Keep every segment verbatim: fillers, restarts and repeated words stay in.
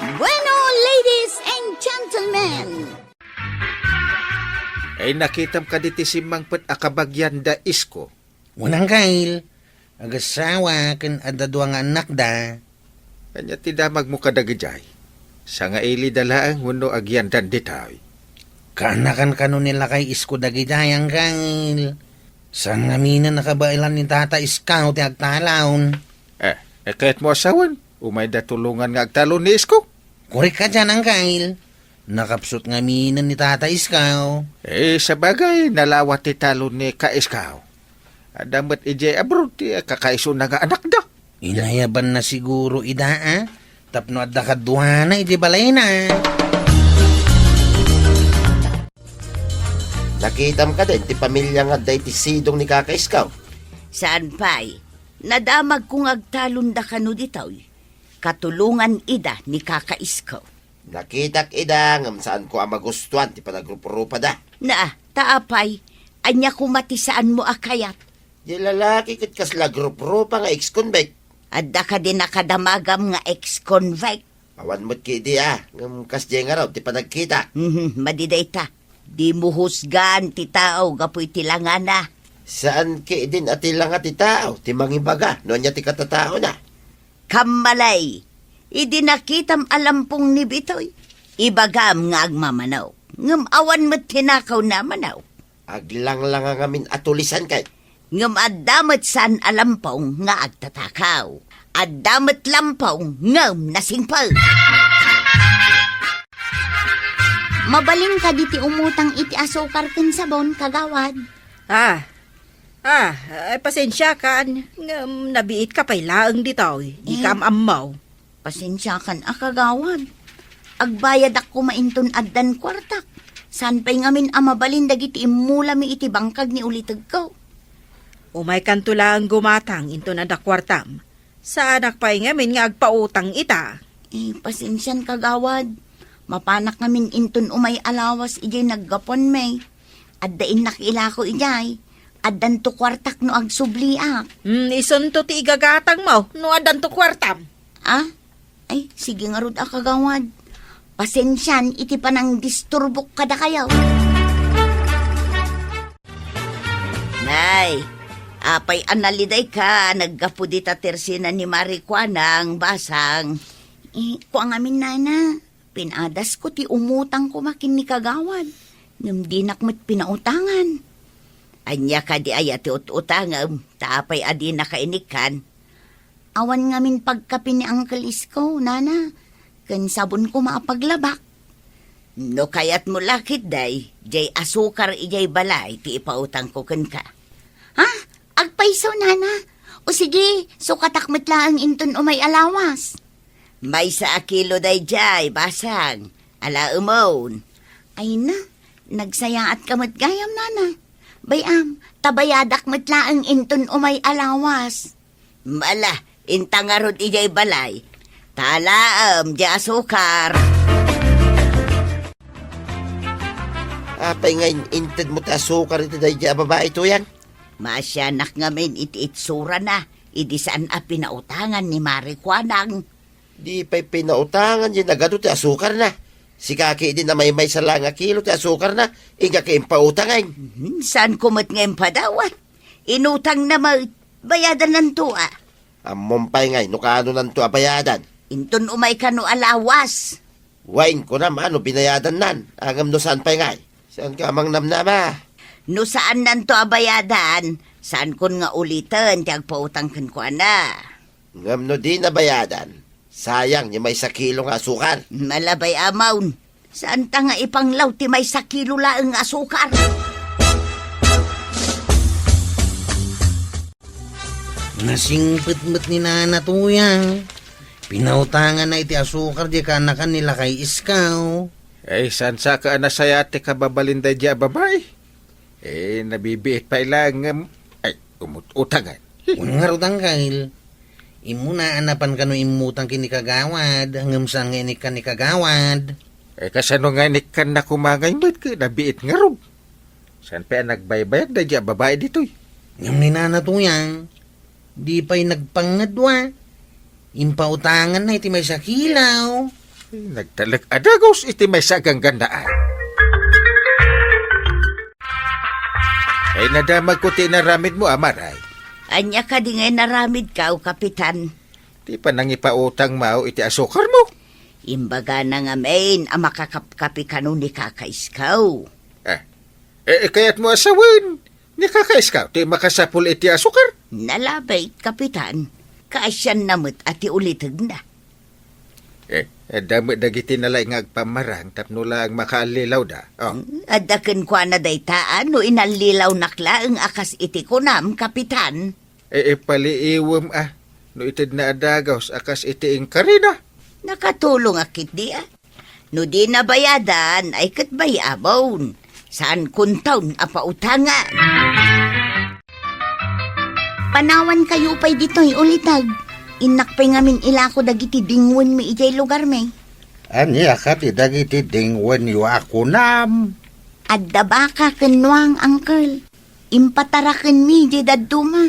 Bueno, ladies and gentlemen. Ay, nakitam kadi ti simmangpet a kabagian da Isko? Wen, Angkel, agassawa ken adda dua nga annakda. Ania ti damagmo kadagijay? Sangailida laeng wenno agiandan ditoy? Kaanakan kano ni lakay Isko dagijay, Angkel. Saan ngaminen a kabaelan ni Tata Isko ti agtalon. Eh, eh, kayatmo a sawen, umayda tulongan nga agtalon ni Isko? Korek kadian, Angkel. Nakapsut ngaminen ni Tata Isko. Eh, sabagay, nalawa ti talon ni Ka Isko. Adda met idiay abroad ti kakaisuna nga anakda. Inayabanna siguro ida, a? Tapno adda kaduana iti balayna. Nakitam kadi ti pamilia nga adda iti sidong ni Kaka Isko? Saan pay. Nadamagko nga agtalonda kano ditoy. Katulongan ida ni Kaka Isko. Nakitak ida ngem saanko a magustuan ti panagrup-rupada. Na, ta apay, ania koma ti saanmo a kayat? Diay lalaki ket kasla agrup-rupa nga ex-convict. Adda kadi nakadamagam nga ex-convict? Awan met ketdi a, ngem kasdiay ngarud ti panagkita. Mhm, madi dayta. Dimo husgaan ti tao gapu iti langana. Saan ketdin a ti langa ti tao ti mangibaga no ania ti katataona. Kammalay, idi nakitam a lampong ni Bitoy, ibagam nga agmamanok. Ngem awan met tinakaw na manok. Aglanglanga ngamin a tulisan kay. Ngem adda met saan a lampong nga agtatakaw. Adda met lampong ngem nasingpet. Mabalin kadi ti umutang iti asukar ken sabon, kagawad? Ah, ah, ay, pasensiakan, ngem nabiitka pay laeng ditoy. Dika Eh. am-ammo. Pasensiakan a kagawad. Agbayadak koma inton addan kuartak. Saan pay ngamin a mabalin dagiti immulami iti bangkag ni ulitegko. Umaykanto laeng gumatang inton adda kuartam. Saanak pay ngamin nga agpautang ita. Eh, pasensian kagawad. Mapanak ngamin inton umay a lawas idiay naggapuanmi. Adda innak ilako idiay. Addanto kuartak no agsubliak. Hmm, isunto ti igagatangmo no addanto kuartam. Ah? Ay, sige ngarud a kagawad. Pasensian iti panangdisturbok kadakayo. Nay, apay a nalidayka naggapu dita tersina ni Mari Kuanang, basang? Eh, kua ngamin, nana. Pinadasko ti umutang koma ken ni kagawad. Ngem dinak met pinautangan. Ania kadi aya ti ut-utangem, ta apay a dinaka inikkan? Awan ngamin pagkapi ni Uncle Isko, nana, ken sabon koma a paglabak. No kayatmo la ketdi, diay asukar idiay balay ti ipautangko kenka. Ha? Agpayso, nana? O sige, sukatak met laeng inton umay a lawas. Maysa a kilo daydiay, basang. Alaemon. Ay na, nagsayaatka met gayam, nana. Bay-am, ta bayadak met laeng inton umay a lawas. Ala, inta ngarud idiay balay. Ta alaem, diay asukar. Apay nga in-, intedmo ti asukar iti daydiay a babai, Tuyang? Maasianak ngamin iti itsurana, idi saan a pinautangan ni Mari Kuanang. Di pay pinautangan diay nagadu ti asukarna. Sika ketdin a maymaysa laeng a kilo ti asukarna, inka impautangem. Hmm, saanko met nga impadawat. Inutangna met, bayadananto a. Ammom pay ngay no kanonanto a bayadan. Inton umay kano a lawas. Wen, kunam a no binayadannan, ngem no saan pay ngay? Saanka a mangnamnama? No saannanto a bayadan, saankon nga uliten ti agpautang kenkuana. Ngem no dina bayadan, sayang ti maysa kilo nga asukar. Ala bay-amon, saanta nga ipanglaw ti maysa kilo laeng nga asukar. Nasingpet met ni Nana Tuyang. Pinautanganna iti asukar diay kaanakan ni Lakay Isko. Ay, saan sa ka a nasayaat ti kababalin daydiay a babai? Eh, nabibiit pay laeng ngem, ay, umut-utangan. Wen ngarud, Angkel. Immuna a napan kano immutang ken ni Kagawad, ngem saan nga inikkan ni Kagawad? Eh, kasano nga inikkanna koma ngay met ket nabiit ngarud? Saan pay a nagbaybayag daydiay a babai ditoy? Ngem ni Nana Tuyang, di pay nagpangngad wa. Impautanganna iti maysa kilo. Nagtalek a dagus iti maysa a ganggannaan. Ay, nadamagko ti inaramidmo, Amar, ay. Ania kadi nga inaramidko, Kapitan? Ti panangipautangmo iti asukarmo. Imbagana ngamin a makakapkapi kano ni Kaka Iskaw. Ah, eh, kayatmo a sawen ni Kaka Iskaw ti makasapul iti asukar? Nalabit, Kapitan. Kaasianna met a ti ulitegna. Eh, adda met dagiti nalaing nga agpammarang tapno laeng makaallilawda. Oh. Hmm, adda kenkuana dayta, a no inallilawnak laeng a kas iti kunam, Kapitan. Eh, ipaliiwem, a, no itedna a dagus a kas iti inkarina. Nakatulong a ketdi, a. No dina bayadan, ay ket bay-abon. Saan konton a pautangan. Panawankayo pay ditoy, uliteg. Innak pay ngamin ilako dagiti dingwenmi idiay lugarmi. Ania kadi dagiti dingwenyo a kunam? Adda baka ken nuang, uncle. Impatarakenmi diay dadduma.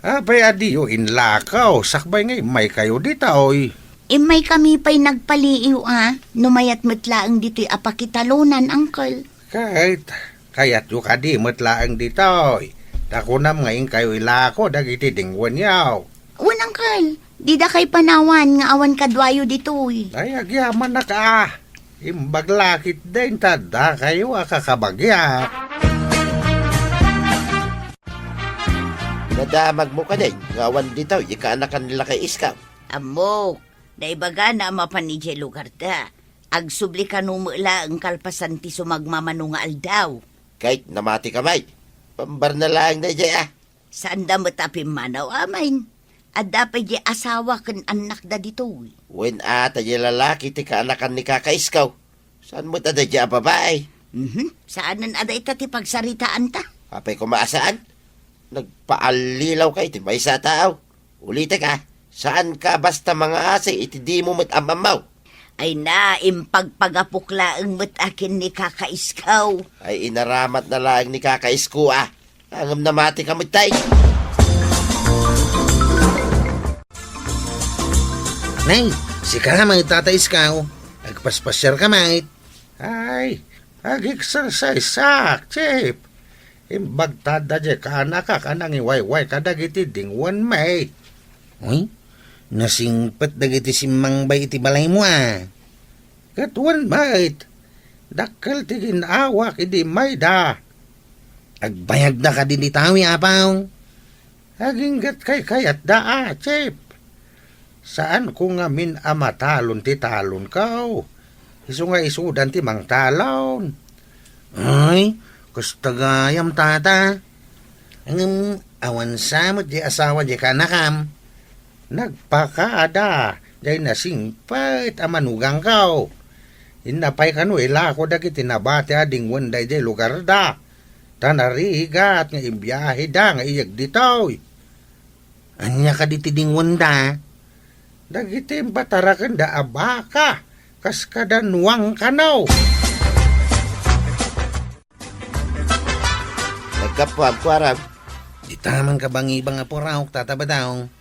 Apay a diyo inlakaw, sakbay nga immaykayo ditoy? Immaykami pay nagpaliiw a, no mayat met laeng ditoy a pakitalonan, uncle. Ket, kayatyo kadi met laeng ditoy? Ta kunam nga inkayo ilako dagiti dingwenyo. Wen, uncle, didakay panawan nga awan kaduayo ditoy. Ay, agyamanak a. Imbag la ketdin ta addakayo a kakabagiak. Nadamagmo kadi nga awan ditoy ti kaanakan ni Lakay Iskaw? Ammok, naibagana a mapan idiay lugarda. Agsubli kano met laeng kalpasan ti sumagmamano nga aldaw. Ket namati ka met. Pambarna laeng daydiay a. Saanda met a pimmanaw, amay. Adda pay diay asawa ken annakda ditoy. Wen a, ta diay lalaki ti kaanakan ni Kaka Iskaw. Saan met a daydiay a babai? Mhm. Saanen a dayta ti pagsaritaanta. Apay koma a saan? Nagpaallilawka iti maysa a tao. Ulitek a, saanka basta mangaasi iti dimo met am-ammo. Ay na, impagpagapok laeng met a ken ni Kaka Iskaw. Ay, inaramatna laeng ni Kaka Isko a. Ngem namati ka met tay. Nay, sika met, Tata Iskaw. Agpaspasiar ka met. Ay, ag-exercise-ak, Chief. Imbag ta adda diay kaanakak a nangiwayway kadagiti dingwenmi. Uy, nasingpet dagiti simmangbay iti balaymo a. Ket wen met, dakkel ti gin-awak idi immayda. Agbayagda kadi ditoy, Apo? Aginggatkay kayatda a, Chief. Saanko ngamin a matalon ti talonko. Isu nga isudan ti mangtalon. Ay, kasta gayam, Tata. Ngem awan sa met diay asawa diay kaanakam. Nagpakaada diay nasingpet a manugangko. Inna pay kano ilako dagiti nabati a dingwen daydiay lugarda. Ta narigat nga imbiaheda nga iyeg ditoy. Ania kadi ti dingwenda? Dagiti impatarakenda a baka, kas kada nuang kano. Naggapuam, kuarang. Dita man kabangibang a puraok, Tata Badong.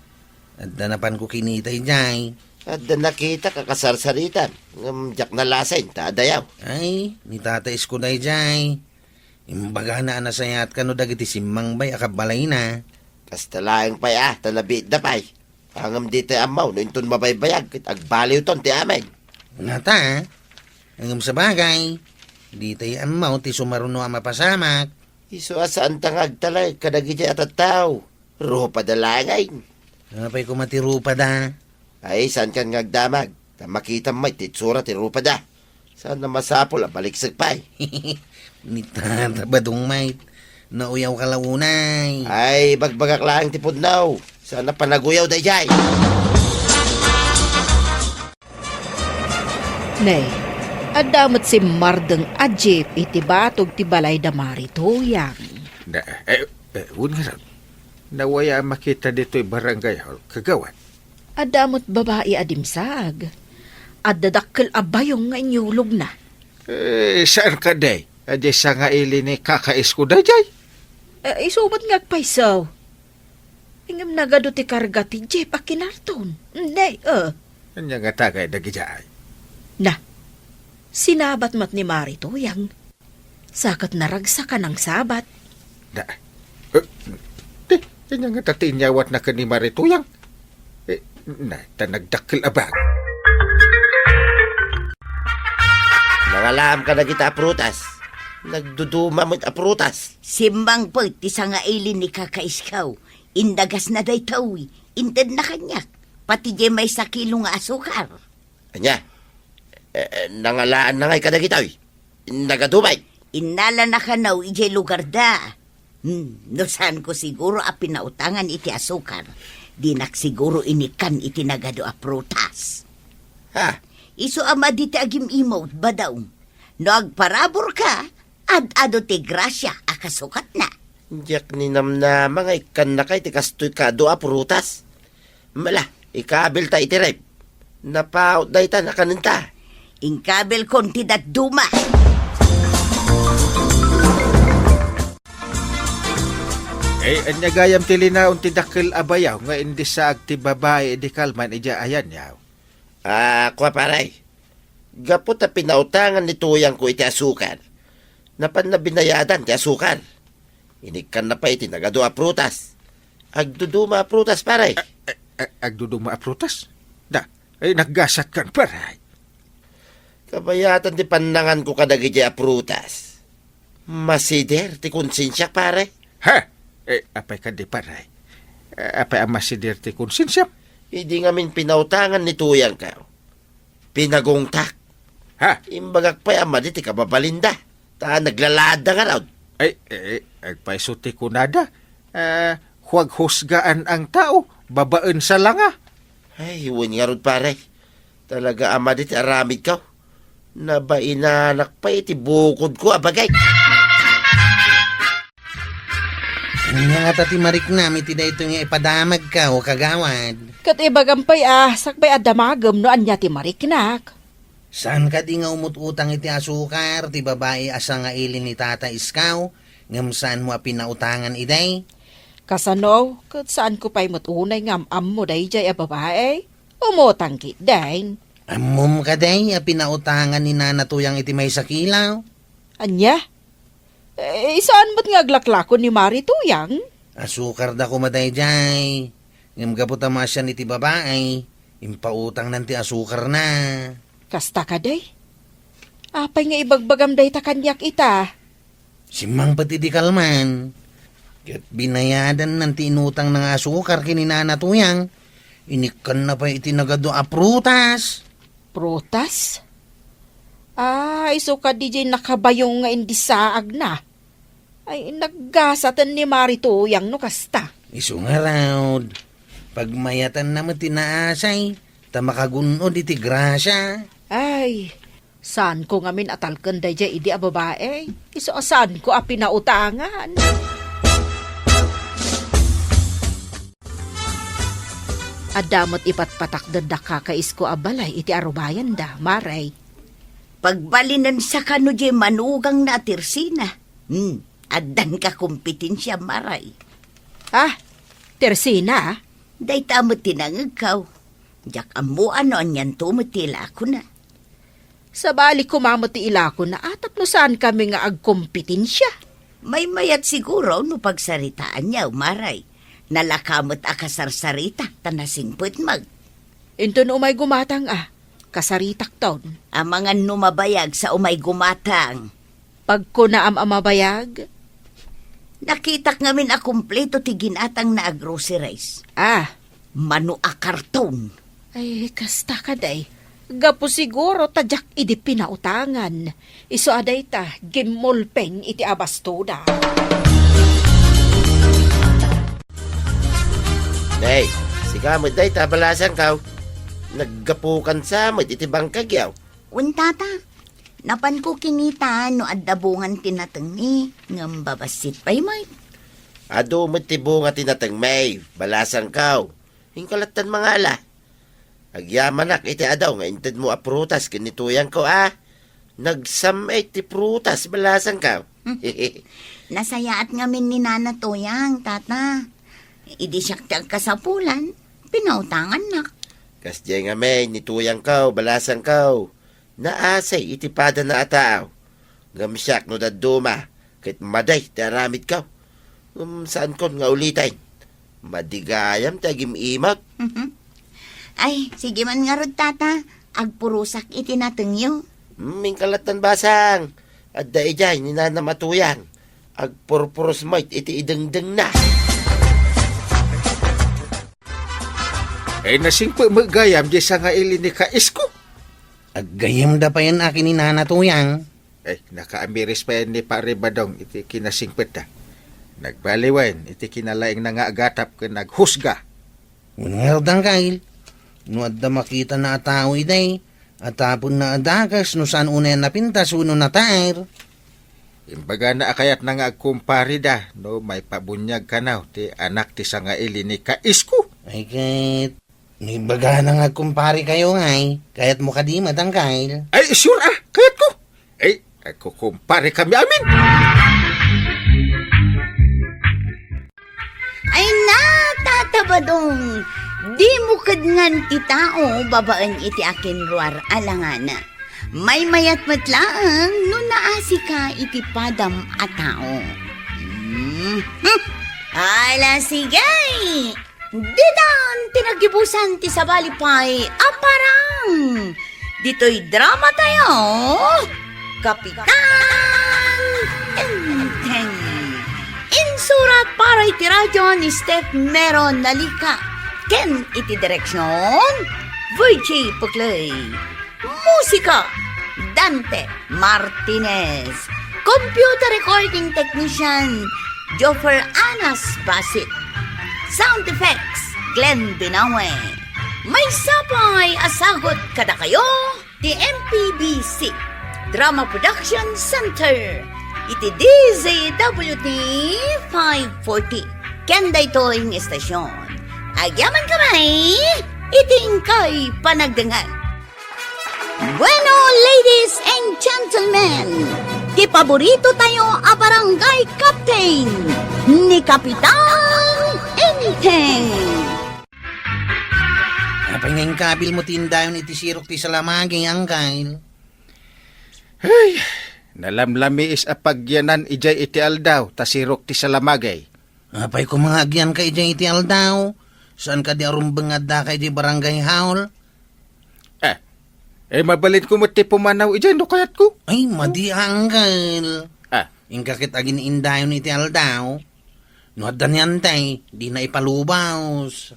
Adda napanko kinita idiay. Adda nakitak a kasarsaritam, ngem diak nalasin ta adayaw. Ay, ni Tata Isko daydiay. Imbagana a nasayaat kano dagiti simmangbay a kabbalayna. Kasta laeng pay a, ta nabiitda pay. Ngem ditay ammo no inton mabaybayag ket agbaliwton ti amin. Ngata, ngem sabagay, ditay ammo ti sumaruno a mapasamak. Isu a saanta nga agtalek kadagiti a tattao. Rupada laeng. Apay koma ti rupada? Ay, saankan nga agdamag. Ta makitam met ti itsura ti rupada. Saan a masapul a baliksek pay. Ni Tata Badong met, nauyaw ka la unay. Ay, bagbagak laeng ti pudno. Saan a panaguyaw daydiay. Ne, adda met simmardeng a jeep iti batog ti balay da Mari Tuyang. Da, eh, eh, wen ngarud. Nawaya a makita ditoy Barangay Hall, kagawad. Adda met babai a dimsaag. Adda dakkel a bayong nga inyulogna. Eh, saan kadi? Adi sa nga ili ni Kaka Isko daydiay? Eh, isu met nga agpayso. Ngem nagadu ti karga ti jeep a kinarton. Nay, eh. Ania nga tagay dagidiay? Na, sinabat met ni Mari Tuyang. Sa ket naragsak a nangsabat. Na, eh, ti, ania ngata ti inyawatna ken ni Mari Tuyang? Eh, na, ta nagdakkel a bag. Nangalaam kadagita a prutas. Nagduduma met a prutas. Simmangpet ti sangaili ni kakaiskaw. Indagasna daytoy. Intedna kaniak. Pati diay maysa kilo nga asukar. Ania? Eh, eh, nangalaanna ngay kadagitoy? Nagadu pay? Innalana kano idiay lugarda. Hmm, no saanko siguro a pinautangan iti asukar, dinak siguro inikkan iti nagadu a prutas. Ha? Isu a madi ti agim-imawd, badaw. No agparaburka, ad-adu ti grasia a kasukatna. Diak ninamnama nga ikkannaka iti kastoy kadu a prutas. Mala, ikabilta iti ref. Napaut dayta, nakanenta. Inkabilkon ti dadduma. Eh, ania gayam ti linaon ti dakkel a bayaw nga indisaag ti babai idi kalman idiay ayanyaw? Ah, kua, pare. Gapu ta pinautangan ni Tuyangko iti asukar, napanna binayadan ti asukar. Inikkanna pay iti nagadu a prutas. Agduduma a prutas, pare. A-, a-, a-, agduduma a prutas? Da, ay, naggasatkan, pare. Kabayatan ti pannanganko kadagiti a prutas. Masider ti konsensiak, pare. Ha? Eh, apay kadi, pare? Eh, apay a masider ti konsensiam? Idi ngamin pinautangan ni Tuyangko, pinagungtak. Ha? Imbagak pay a madi ti kababalinda, ta naglalaadda ngarud. Ay, eh, agpayso ti kunada, eh, huaghusgaan ang tao babaen sa langa. Ay, wen ngarud, pare. Talaga a madi ti aramidko. Nabainanak pay iti bukodko a bagay. Ania ngata ti mariknam iti daytoy nga ipadamagko, kagawad? Ket ibagam pay a, sakbay a damagem no ania ti mariknak. Saan kadi nga umut-utang iti asukar ti babai a sangaili ni Tata Iskaw, ngem saanmo a pinautangan idi? Kasano? Ket saanko pay met unay nga am-ammo daydiay a babai? Umutang ketdin. Ammom kadi a pinautangan ni Nana Tuyang iti maysa kilo? Ania? Eh, saan met nga aglaklako ni Mari Tuyang? Asukar da koma daydiay. Ngem gapu ta maasian iti babai, impautangnan ti asukarna. Kasta kadi? Apay nga ibagbagam dayta kaniak ita? Simmangpet idi kalman, ket binayadanna ti inutangna nga asukar ken ni Nana Tuyang. Inikkanna pay iti nagadu a prutas. Prutas? Ah, isu kadi diay nakabayo nga indisaagna. Ay, naggasaten ni Mari Tuyang no kasta. Isu ngarud, pagmayatanna met ti naasay, ta makagun-od iti grasia. Ay, saanko ngamin a talken daydiay idi a babai? Isu a saanko a pinautangan. Adda met ipatpatakderda kakaisko a balay iti arubayanda, Mari. Pagbalinensa kano diay manugangna a Tersina. Hmm, addan ka kompetensia, Mari. Ah, Tersina? Dayta met ti nangegko. Diak ammo no anianto met ti ilakona. Sabali koma met ti ilakona a tapno saankami nga agkompetensia. Maymayat siguro no pagsaritaanyo, Mari. Nalaka met a kasarsarita ta nasingpetmek. Inton umay gumatang a, kasaritakton. Amangan no mabayag sa umay gumatang. Pagkunaam a mabayag? Nakitak ngamin a kumpleto ti ginatangna a groceries. Ah. Mano a karton. Ay, kasta kadi. Gapu siguro ta diak idi pinautangan. Isu a dayta, gimmulpeng iti abastoda. Nay, sika met dayta, balasangko. Naggapukan sa met iti bangkagyo. Wen, Tata, napanko kinita no adda bungan ti natengmi, ngem babassit pay met. Adu met ti bunga ti natengmi, balasangko. Inka lattan mangala. Agyamanak iti adu nga intedmo a prutas ken ni Tuyangko a. Nagsam-it ti prutas, balasangko. Nasayaat ngamin ni Nana Tuyang, Tata. Idi siak ti agkasapulan, pinautangannak. Kasdiay ngamin ni Tuyangko, balasangko. Naasay iti padana a tao. Ngem siak no dadduma, ket madi ti aramidko. Ngem saankon nga uliten. Madi gayam ti agim-imot. Ay, sige man ngarud, Tata. Agpurosak iti natengyo. Hmm, inka lattan, Basang. Adda idiay ni Nanam a Tuyang. Agpurpuros met iti idengdengna. Ay, nasingpet met gayam diay sangaili ni Kaisko. Aggayemda payen a ken ni Nana Tuyang. Ay, nakaamiris payen ni Pare Badong iti kinasingpetda. Nagbaliwen iti kinalaingna nga agatap ken aghusga. Wen ngarud, Angkel, no adda makitana a tao idi, a taponna a dakes no saan unay a napintas wenno nataer. Imbagana a kayatna nga agkumpareda no maipabuniag kano ti anak ti sangaili ni Kaisko. Ay ket, no imbagana nga agkumparekayo ngay, kayatmo kadi met, Angkel? Ay, sure a, kayatko. Ay, agkukumparekami amin. Ay na, Tata Badong, dimo kedngan ti tao babaen iti akinruar a langana. Maymayat met laeng no naasika iti padam a tao. Hmm. Ala, sige! Ditan ti naggibusan ti sabali pay a parang. Ditoy drama tayo, Kapitan Enteng. Insurat para iti radyo ni Steph Mero Nalika ken iti direksyon, Virgie Puclay. Musika, Dante Martinez. Computer recording technician, Joffer Anas Basit. Sound effects, Glenn Binawe. Maysa pay a sagut kadakayo ti M P B C Drama Production Center iti D Z W T five forty. Ken daytoy nga istasyon, agyaman kami iti inkay panagdengngeg. Bueno, ladies and gentlemen, ti paborito tayo a barangay captain, ni Kapitan Enteng. Apay nga inkabilmo ti indayon iti sirok ti salamagi, Angkel? Ay, nalamlamiis a pagyanan idiay iti aldaw ta sirok ti salamagi. Apay koma nga agyanka idiay iti aldaw? Saan kadi a rumbeng nga addaka idiay barangay hall? Ah, eh, mabalinko met ti pumanaw idiay no kayatko. Ay, madi, Angkel. Ah. Inka ket agin-indayon iti aldaw. No adda ni Antay, dina ipalubos.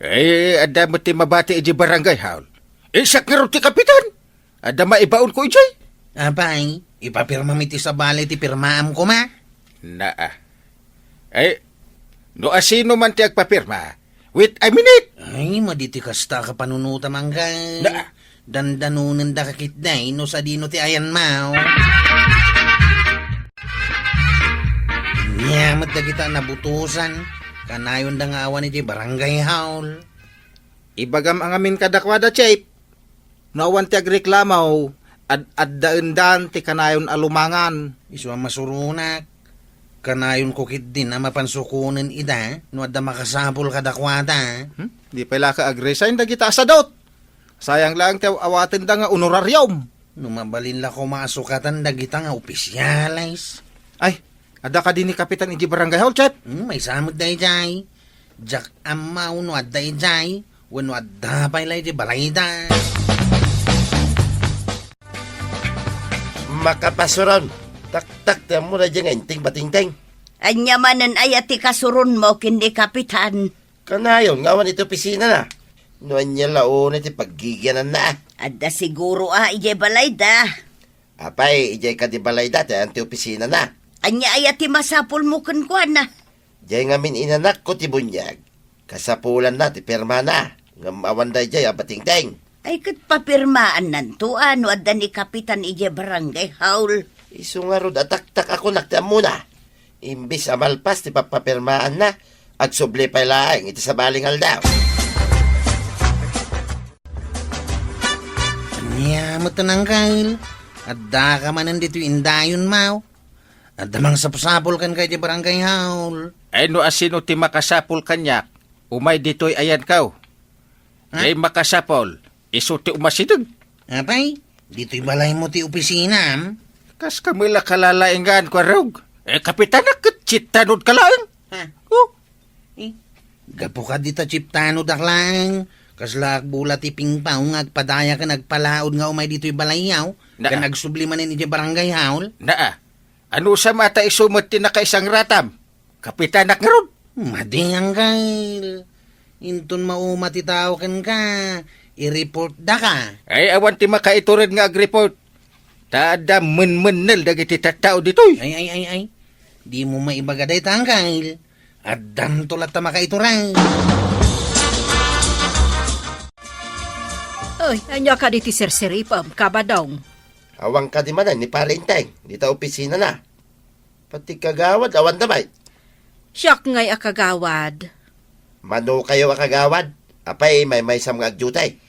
Eh, adda met ti mabati idiay barangay hall. Eh, siak ngarud ti kapitan. Adda maibaonko idiay. Apay, ipapirmam iti sabali ti pirmaam koma. Naa. Ay, no asino man ti agpapirma, wait a minute! Ay, madi ti kasta a kapanunotam, Angkel. Na- Dandanonendaka ketdi no sadino ti ayanmo. Ania met dagita a nabutosan, kanayonda nga awan iti barangay hall. Ibagam ngamin kadakuada, Chief. No awan ti agreklamo, ad-addaendan ti kanayon a lumangan. Isu a masuronak. Kanayonko ketdin a mapan sukonen ida no adda makasapul kadakuada. Hmm? Di pay la ka agresign dagita a sadot. Sayang laeng ti aw-awatenda nga honorarium. No mabalin la koma a sukatan dagita nga opisyales. Ay, adda kadi ni Kapitan idiay barangay hall, Chief? Hmm, maysa met daydiay. Diak ammo no adda idiay, wenno adda pay la iti balayda. Makapasuron, taktak ti ammo daydiay nga Enteng Batingteng. Ania manen aya ti kasuronmo ken ni Kapitan? Kanayon nga awan iti opisinana. No ania la unay ti paggigiananna? Adda siguro a idiay balayda. Apay, idiay kadi balayda ti ayan ti opisinana? Ania aya ti masapulmo kenkuana? Diay ngamin inanakko ti buniag. Kasapulanna ti pirmana. Ngem awan daydiay a Batingteng. Ay, ket papirmaannanto a no adda ni Kapitan idiay barangay hall. Isu ngarud a taktak a kunak ti ammona. Imbes a malpas ti pappapirmaanna, agsubli pay laeng iti sabali nga aldaw. Ania met, Angkel? Addaka manen ditoy indayonmo? Adda mangsapsapul kenka iti barangay hall. Ay, no asino ti makasapul kaniak, umay ditoy ayanko. Ha? Diay makasapul, isu ti umasideg. Apay, Ditoy balaymo ti opisinam? Kas kami la kalalaingan, Kuarog. Eh, kapitanak ket chief tanod ka laeng. Ha? Oh. Eh, gapu ka dita chief tanodak laeng. Kasla agbula ti pingpaw nga agpadaya ken agpalaod nga umay ditoy balayyaw. Naa. Ken agsubli manen idiay barangay hall. Naa. Ano sa mata isu met ti nakaisangratam? Kapitanak ngarud. Madi, Angkel. Inton mauma ti tao kenka, i-report da ka. Ay, awan ti makaitured nga agreport. Ta adda menmennel dagiti tattao ditoy. Ay, ay, ay, ay. Dimo maibaga dayta, Angkel. Addanto latta makaitured. Ay, ania kadi ti sirsiripem, Kabadong? Awan kadi manen ni Pare Enteng, dita opisinana. Pati kagawad, awanda met. Siak ngay a kagawad. Mano kayo a kagawad? Apay, maymaysam nga agdiutay?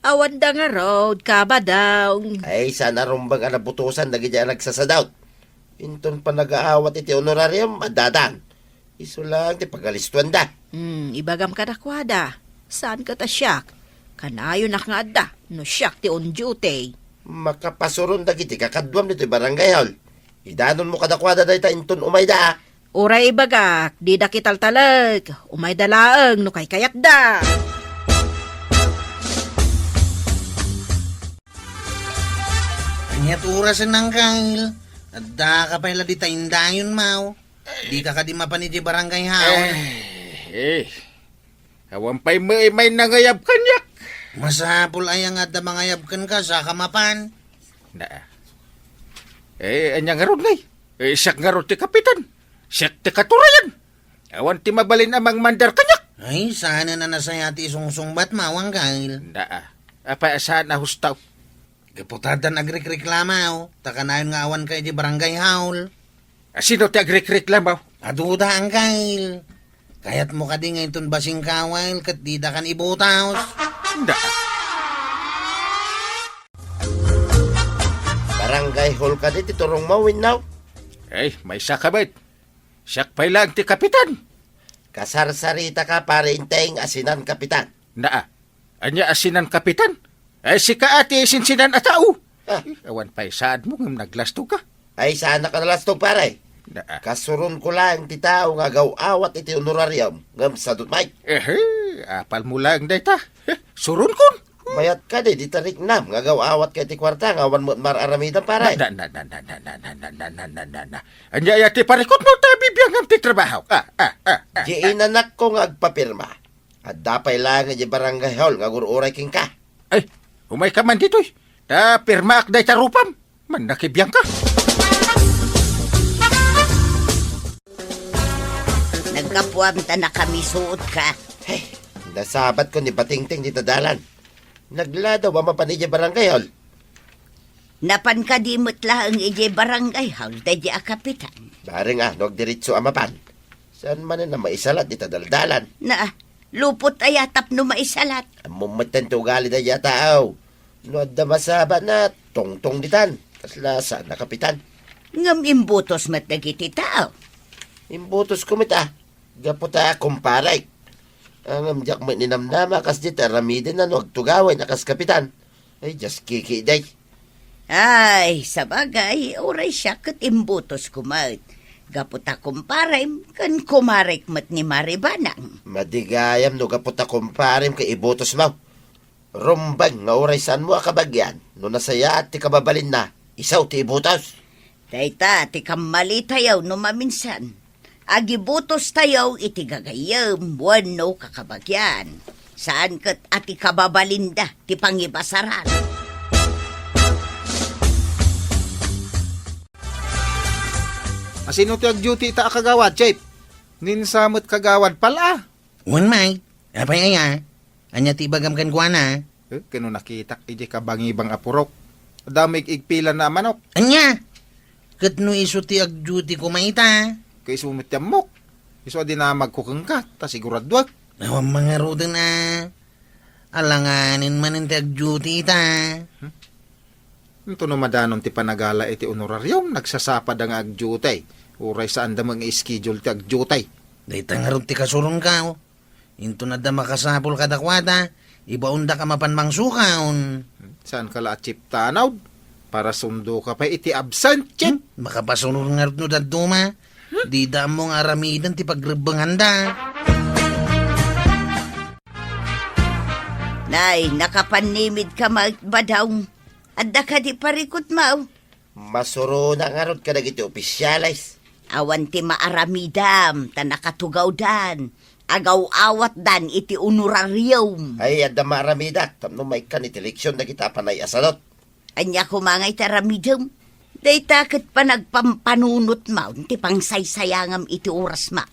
Awanda ngarud, Kabadong. Ay, saan a rumbeng a nabutosan dagiti a nagsasadaut. Inton panagaawat iti honorarium, addadan. Isu lang ti pagalistuanda. Hmm, ibagam kadakuada. Saan ket a siak? Kanayonak nga adda, no siak ti on duty. Makapasuron dagiti kakaduam ditoy barangay hall. Idanonmo kadakuada dayta inton umayda, a. Uray ibagak, dida kitaltalek. Umayda laeng no kaykayatda. Ania ti orasen, Angkel? Adda ka pay la dita indayonmo. Di ka kadi mapan idiay barangay hall? Eh, eh. Awan pay met may nangayab kaniak. Masapul aya nga adda mangayab kenka, saka mapan. Na. Eh, ania ngarud ngay? Eh, siak ngarud ti kapitan. Siak ti katurayan. Awan ti mabalin a mangmandar kaniak. Ay, saan a nasayaat ti isungsungbatmo, Angkel. Na. Apay a saan a hustaw? Gapu ta addan agrikreklamo, ta kanayon nga awanka idiay barangay hall. A, sino ti agrikreklamo? Aduda, Angkel. Kayatmo kadi nga inton basing ka, Angkel, ket dida kan ibutos? Anda? Barangay hall kadi ti turongmo wenno? Ay, maysa ka met. Siak pay laeng ti kapitan. Kasarsaritaka, Pare Enteng, a sinan kapitan. Naa. Ania a sinan kapitan? Ay, sika a ti sinsinan a tao. Ah. Eh, awan pay saadmo ngem naglastoka. Ay, saanak a nalastog, pare. Naa. Kasuronko laeng ti tao nga agaw-awat iti honorarium ngem sadut met. Ehe, apalmo laeng dayta. Eh, suronkon. Mayat kadi dita riknam nga agaw-awat ka iti kuarta nga awan met mar-aramidem, pare. Na, na, na. Ania aya ti parikutmo ta bibiangam ti trabaho? Ah, ah, ah, ah. Di inanakko nga agpapirma. Adda pay laeng idiay barangay hall nga agur-uray kenka. Ay, umayka man ditoy. Ta pirmaak dayta rupam. Mannakibiangka. Naggapuam ta nakamisuotka. Hey, nasabatko ni Batingting dita dalan. Nagladaw a mapan idiay barangay hall. Napan kadi met laeng idiay barangay hall daydi a kapitan? Bareng a, no agdiretso a mapan. Saan manen a maisalat dita daldalan? Naa, lupot aya tapno maisalat? Ammom metten ti ugali daydi a tao. No adda masabatna, tungtong ditan. Kasla saan a kapitan. Ngem imbutos met dagiti tao. Imbutosko met a. Gapu ta kumparek. Ngem diak met ninamnama a kasdi ti aramidenna no agtugawen a kas kapitan. Ay, diak kikidi. Ay, sabagay, uray siak ket imbutosko met. Gapu ta kumparem ken kumarek met ni Mari Banang. Madi gayam no gapu ta kumparem ket ibutosmo. Rumbeng nga uray saanmo a kabagian, no nasayaat ti kababalinna, isu ti ibutos. Dayta ti kammalitayo no maminsan. Agibutostayo iti gagayyem wenno kakabagian. Saan ket a ti kababalinda ti pangibasaran. A, sino ti agduty ita a kagawad, Chief? Ninsa met kagawad pal a. Wen, Mike. Apay aya? Ania ti ibagam kenkuana? Eh, ket no nakitak idiay kabangibang a purok, adda maig-igpilanna a manok. Ania? Ket no isu ti agduty koma ita? Ket isu met ti ammok. Isu a dinamagko kenka, ta siguraduak. Awan mangaruden a. Alanganen manen ti agduty ita. Hmm? Inton no madanon ti panagala iti honorarium, nagsasapada nga agdiutay. Uray saanda met nga schedule ti agdiutay. Dayta ngarud ti kasuronko. Inton adda makasapul kadakuada, Ibaondaka mapan mangsukaon. Saanka la a chief tanod? Parasundo ka pay iti absent, chief. Hmm? Makapasuror ngarud no dadduma. Dida ammo nga aramiden ti pagrebbenganda. Nay, nakapannimidka met, Badong. Adda kadi parikutmo? Masuronak ngarud kadagiti opisyales. Awan ti maaramidam, ta nakatugawdan. Agaw-awatdan iti honorarium. Ay, adda maaramidak, tapno maikkan iti eleksyon dagita a panay a sadot. Ania koma nga iti aramidem? Dayta ket panagpampanunotmo ti pangsaysayangam iti orasmo.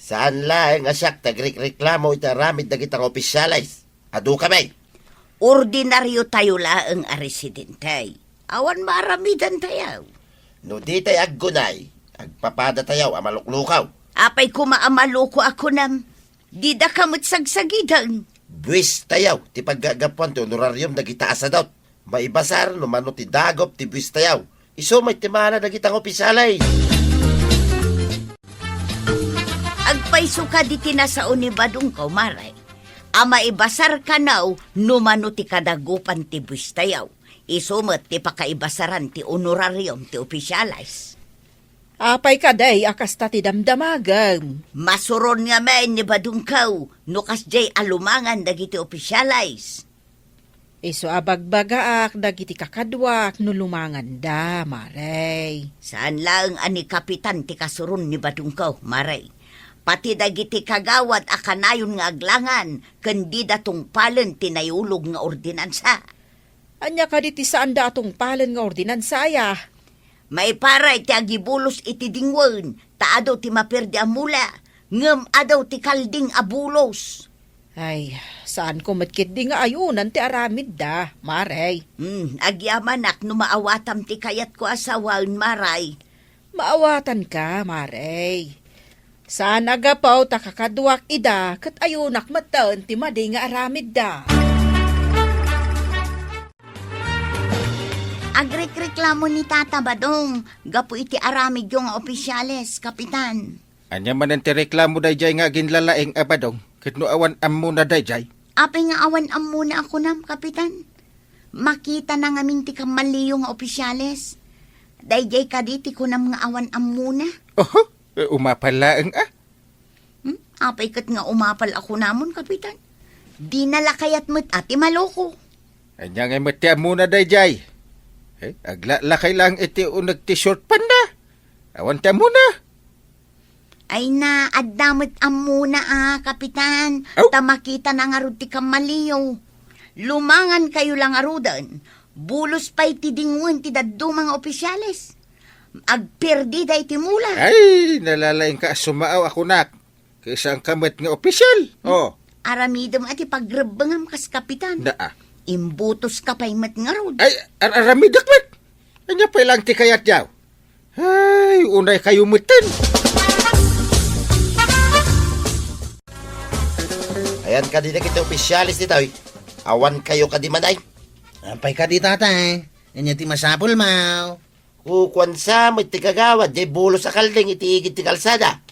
Saan laeng a siak ti agrikreklamo iti aramid dagita nga opisyales. Adu kami. Ordinariotayo laeng a residente. Awan maaramidantayo. No ditay aggunay, agpapadatayo a maluklukaw. Apay koma a maluko a kunam? Didaka met sagsagiden. Buwestayo ti paggagapuan ti honorarium dagita a sadot. Maibasar no mano ti dagop ti buwestayo. Isu met ti mala dagita nga opisyales. Agpayso kadi ti nasao ni Badongko, Mare, a maibasar kano no mano ti kadagopan ti buwestayo. Isu met ti pakaibasaran ti honorarium ti opisyales. Apay kadi a kasta ti damdamagem? Masuron ngamin ni Badongko no kasdiay a lumangan dagiti opisyales. Isu a bagbagaak dagiti kakaduak no lumanganda, Mare. Saan laeng a ni Kapitan ti kasuron ni Badongko, Mare. Pati dagiti kagawad a kanayon nga aglangan ken dida tungpalen ti nayulog nga ordinansa. Ania kadi ti saanda a tungpalen nga ordinansa, aya? Maiparay ti agibulos iti dingwen, ta adu ti maperdi a mula, ngem adu ti kalding a bulos. Ay, saanko met ketdi nga ayonan ti aramidda, Mare. Hmm, agyamanak no maawatam ti kayatko a sawen, Mare. Maawatanka, Mare. Saan a gapu ta kakaduak ida ket ayonak metten ti madi nga aramidda. Agrekreklamo ni Tata Badong gapu iti aramidyo nga opisyales, Kapitan. Ania manen ti reklamo daydiay nga aginlalaing a Badong ket no awan ammona daydiay? Apay nga awan ammona a kunam, Kapitan? Makitana ngamin ti kammaliyo nga opisyales. Daydiay kadi ti kunam nga awan ammona? Oho, e, umapal laeng a. Hmm? Apay ket nga umapal a kunamon, Kapitan? Dina la kayat met a ti maloko. Ania ngay met ti ammona daydiay? E, aglalakay laeng iti uneg ti short panda. Awan ti ammona. Ay na, adda met ammona a, Kapitan. Aw? Ta makitana ngarud ti kammaliyo. Lumangankayo la ngaruden. Bulos pay ti dingwen ti dadduma nga opisyales. Agperdida iti mula. Ay, nalalaingka a sumaaw a kunak. Ket saanka met nga opisyal. Hmm? Oh. Aramidem a ti pagrebbengam kas Kapitan. Naa. Imbutoska pay met ngarud. Ay, ar-, aramidek met. Ania pay laeng ti kayatyo? Ay, unaykayo metten. Ayan kadi dagiti opisyales ditoy. Awankayo kadi manay. Apay kadi, Tata? Ania ti masapulmo? Kukuan sa met ti kagawad, diay bulos a kalding iti igid ti kalsada.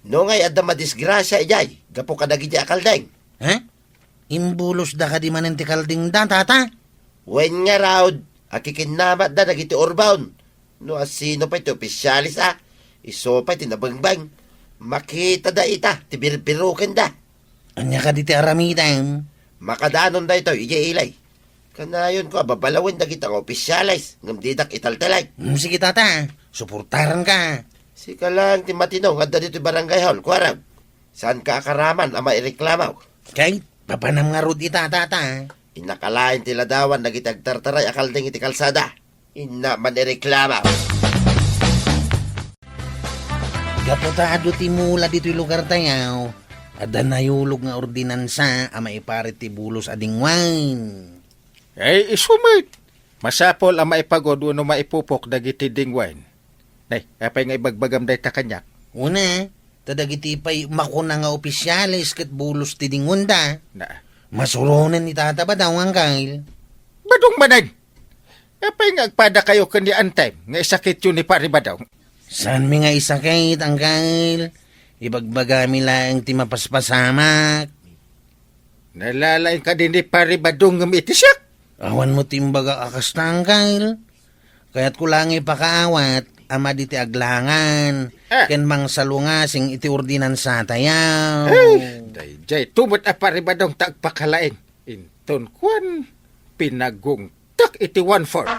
No ngay adda madisgrasia idiay, gapu kadagiti a kalding. Ha? Imbulosda kadi manen ti kaldingda, Tata? Wen ngarud, akikinnamatda dagiti urbon. No asino pay ti opisyales a, isu pay ti nabengbeng. Makitada ita ti birbirokenda. Ania kadi ti aramidem? Makadanon daytoy idiay ili. Kanayonko a babalawen dagita nga opisyales ngem didak italtalek. Hmm, sige, Tata. Suportaranka. Sika laeng ti matino nga adda ditoy barangay hall, kuarem. Saanka a karaman a maireklamo? Kay, papanam ngarud ita, Tata. Innaka laeng ti ladawan dagiti agtartaray a kalding iti kalsada. Innak man ireklamo. Gapu ta adu ti mula ditoy lugartayo, adda nayulog nga ordinansa a maiparit ti bulos a dingwen. Ay, isu met. Masapul a maipagud wenno maipupok dagiti dingwen. Nay, apay nga ibagbagam dayta kaniak? Una, ta dagiti pay makuna nga opisyales ket bulos ti dingwenda. Na. Masuronen ni Tata Badong, Angkel. Badong manen! Apay nga agpadakayo ken ni Antem nga isakityo ni Pari Badong? Saanmi nga isakit, Angkel. Ibagbagami laeng ti mapaspasamak. Nalalaing kadi ni Pari Badong ngem iti siak? Awan met ti imbagak a kasta, Angkel. Kayatko la nga ipakaawat a madi ti aglangan Ah. ken mangsalungasing iti ordinansatayo. Ay, daydiay, tumet a Pari Badong ta agpakalaing. Inton kuan, pinagungtak iti one-fourth.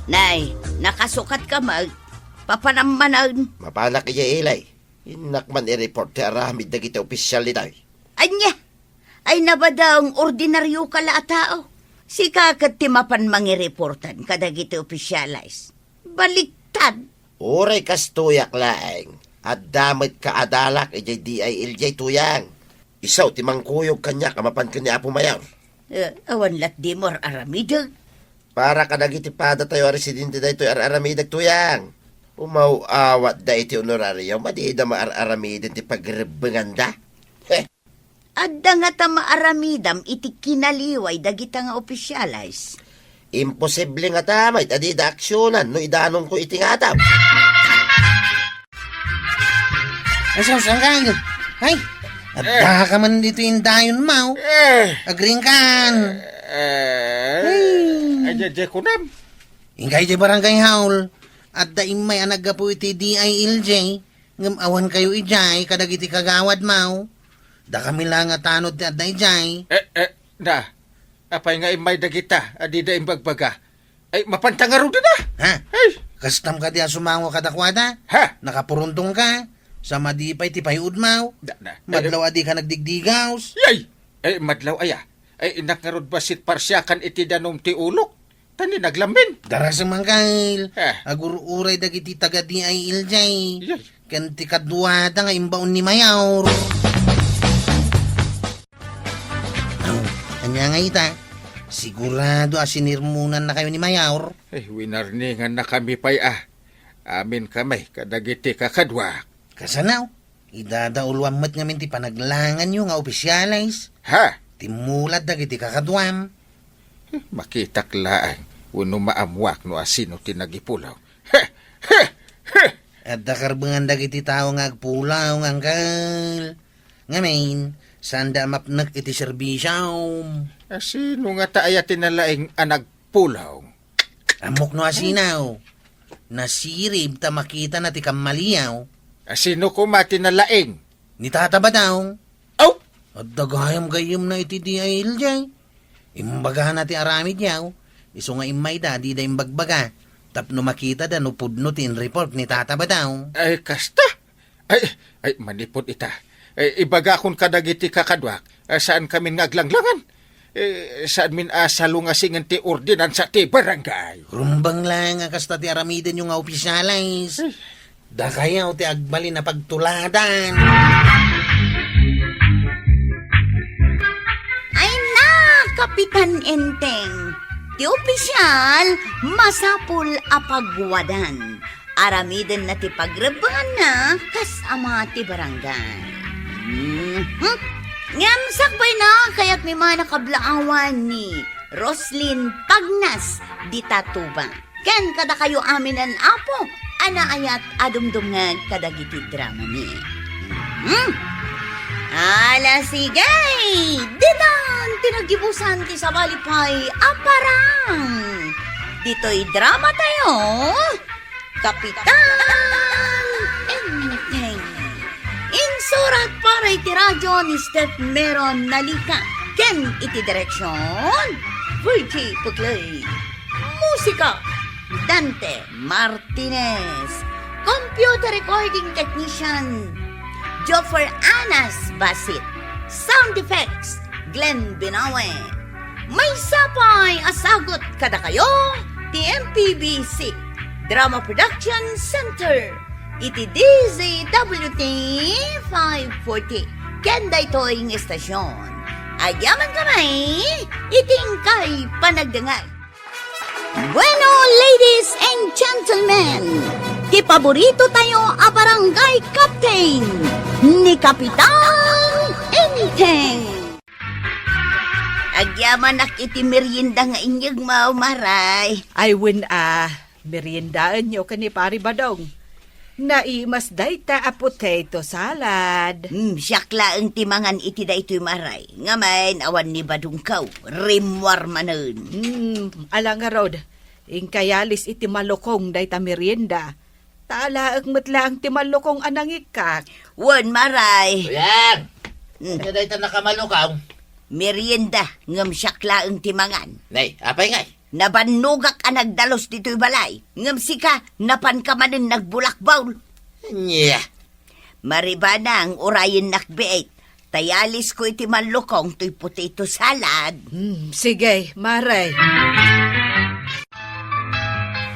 Nay, nakasukat ka met. Papanam manen. Mapanak idiay ilay. Innak man i-report ti aramid dagiti opisyal ditoy. Ania? Ay, nabadang ordinaryo ka la a tao. Sika ket ti mapan mangireportan kadagiti opisyales. Baliktad. Uray kastoyak laeng, adda met kaadalak idiay D I L J, Tuyang. Isu ti mangkuyog kaniak a mapan ken ni Apo Mayor. Eh, awan latdimo ar-aramidek. Para kadagiti padatayo a residente daytoy ar-aramidek, Tuyang. Umaw-awatda iti honorario, madida maar-aramiden ti pagrebbenganda. Heh. Adda ngata maaramidam iti kinaliway dagita nga opisyales? Imposible ngata met a dida aksionan no idanonko iti ngatang. Asaw, saan ka? Ay, adda ka man dito indayonmo. Eh. Agriingkan. Eh. Ay. Ay, jay, jay, kunam. Ingka idiay barangay hall, adda immay a naggapu iti D I L J, ngem awan kayo idiay kadagiti kagawadmo. Dakami la nga tanod ti adda idiay. Eh, eh, na, apay nga immay dagita a dida imbagbaga? Ay, mapanta ngarud dida? Ha? Ay! Kastam kadi a sumango kadakuada? Ha? Nakapuruntong ka? Sa madi pay ti payudmo? Da, da. Madlaw a di ka nagdigdigaws? Yay! Ay, madlaw aya. Ay, innak ngarud bassit parsiakan iti danum ti ulok. Ta ni naglamin. Darasem, Angkel. Eh. Agur-uray dagiti taga D I L J. Yay. Ken ti kaduada nga imbaon ni Mayor. Aw, ania nga ita? Sigurado a sinirmonannakayo ni Mayor? Eh, winarningannakami pay a. Amin kami kadagiti kakaduak. Kasano? Idadauluam met ngamin ti panaglanganyo nga opisyales. Ha? Timmulad dagiti kakaduam. Eh, makitak laeng wenno maammuak no asino ti nagipulaw. He! He! He! Adda karbengan dagiti tao nga agpulaw, Angkel. Ngamin, saanda a mapnek iti serbisiom. Asino ngata aya ti nalaing a nagpulaw? Ammok no asino. Nasirib ta makitana ti kammaliaw. Asino koma ti nalaing? Ni Tata Badong. Aw! Adda gayam gayyemna iti D I L J. Imbagana ti aramidyo. Isu nga immayda, dida imbagbaga. Tapno makitada no pudno ti in-report ni Tata Badong. Ay, kasta? Ay, ay, manipud ita. Ay, ibagakon kadagiti kakaduak, a, saan kamin nga aglanglangan. Eh, saanmin a salungasingen ti ordinansa ti barangay. Rumbeng laeng a kasta ti aramidenyo nga opisyales. Ay. Dakayo ti agbalin a pagtuladan. Ay na, Kapitan Enteng. Ti opisyal, masapul a pagwadan. Aramidenna ti pagrebbenganna kas ama ti barangay. Mhm. Ngem sakbayna, kayatmi man a kablaawan ni Roslyn Pagnas dita Tuba. Ken kadakayo aminen, Apo, a naayat a dumdumngeg kadagiti dramami. Mhm. Ala, sige! Ditan ti naggibusan ti sabali pay a parang. Ditoy drama tayo, Kapitan Enteng. Insurat para iti radyo ni Steph Meron Nalika ken iti direksyon, Virgie Puclay. Musika, Dante Martinez. Computer recording technician, Joffer Anas Basit. Sound effects, Glenn Binawe. Maysa pay a sagut kadakayo ti M P B C Drama Production Center iti D Z W T five forty ken daytoy nga estasyon. Agyaman kami iti inkay panagdengngeg. Bueno, ladies and gentlemen, ti paborito tayo a barangay captain, ni Kapitan Enteng. Agyamanak iti merienda nga inyegmo, Maray. Ay, wen a, meriendaenyo ken ni Pari Badong. Naimas dayta a potato salad. Hmm, siak laeng ti mangan iti daytoy, Maray. Ngem awan ni Badongko, rimmuar manen. Hmm, ala ngarud, inka yalis iti malukong dayta merienda. Ta alaek met laeng ti malukong a nangikkak. Wen, Maray. Kuya! Hmm. Ania dayta nakamalukong? Merienda, ngem siak laeng ti mangan. Nay, apay ngay? Nabannogak a nagdalus ditoy balay, ngem sika, napanka manen nagbulakbol. Ania? Maribanang, urayennak biit. Ta yalisko iti malukong toy potato salad. Hmm, sige, Maray.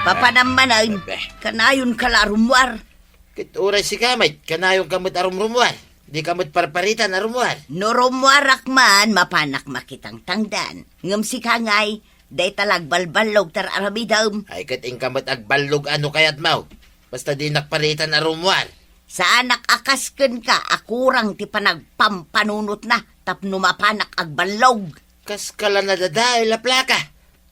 Papanam manen, Abe. Kanayonka la a rummuar. Ket uray sika met, kanayonka met a rumrummuar. Dika met parparitan a rummuar. No rummuarak man, mapanak makitangtangdan. Ngem sika ngay, dayta la agbalballog ti ar-aramidem. Ay, ket inka met agballog a no kayatmo. Basta dinak paritan a rummuar. Saanak a kas kenka a kurang ti panagpampanunotna tapno mapanak agballog. Kaska la nadadael a plaka.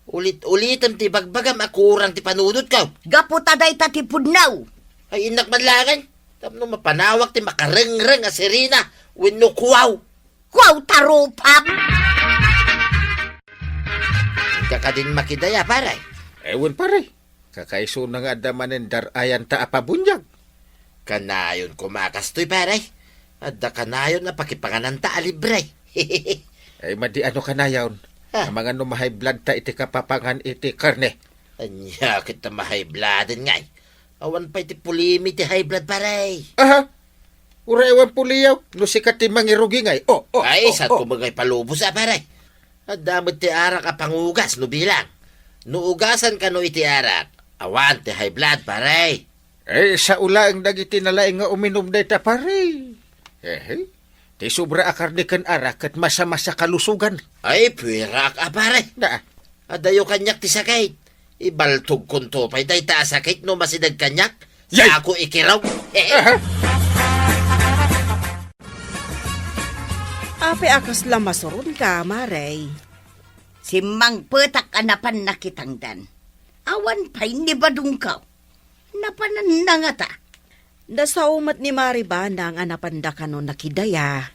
Ulit-ulitem ti ibagbagam a kurang ti panunotko. Gapu ta dayta ti pudno. Ay, innak man laeng. Tapno mapanawak ti makarengreng a sirena wenno kuaw. Kuaw ta rupam! Inka kadin makidaya, pare? Ewan, pare. Kakaisuna nga adda manen dar-ayanta a pabuniag. Kanayon koma a kastoy, pare. Adda kanayon a pakipangananta a libre. Ay, madi ano kanayon? Ah. Amangan no ma-high blood ta iti kapapangan iti karne. Ania ket ta ma-high blooden ngay? Awan pay ti pulimi ti high blood, pare. Aha. Uray awan puliyaw, no sika ti mangirugi ngay. Oh, oh, Ay, oh, sa oh. Kumagay palubos, ah, pare. Adda met ti arak a pangugas no bilang. No ugasan kano iti arak, awan ti high blood, pare. Eh, sao laeng dagiti nalaing nga uminum dayta, pare. Ehe. Ti sobra a karne ken arak ket masamasa kalusogan. Ay, puwerak a, pare. Da. Adayo kaniak ti sakit. Ibaltogkonto pay dayta a sakit no masideg kaniak. Yay! Ako ikiraw. Aha. Apay a kasla masuronka, Maray? Simmangpetak a napan nakitangdan. Awan pay ni Badongko. Napananna ngata. Nasao met ni Maribanang a napanda kano nakidaya.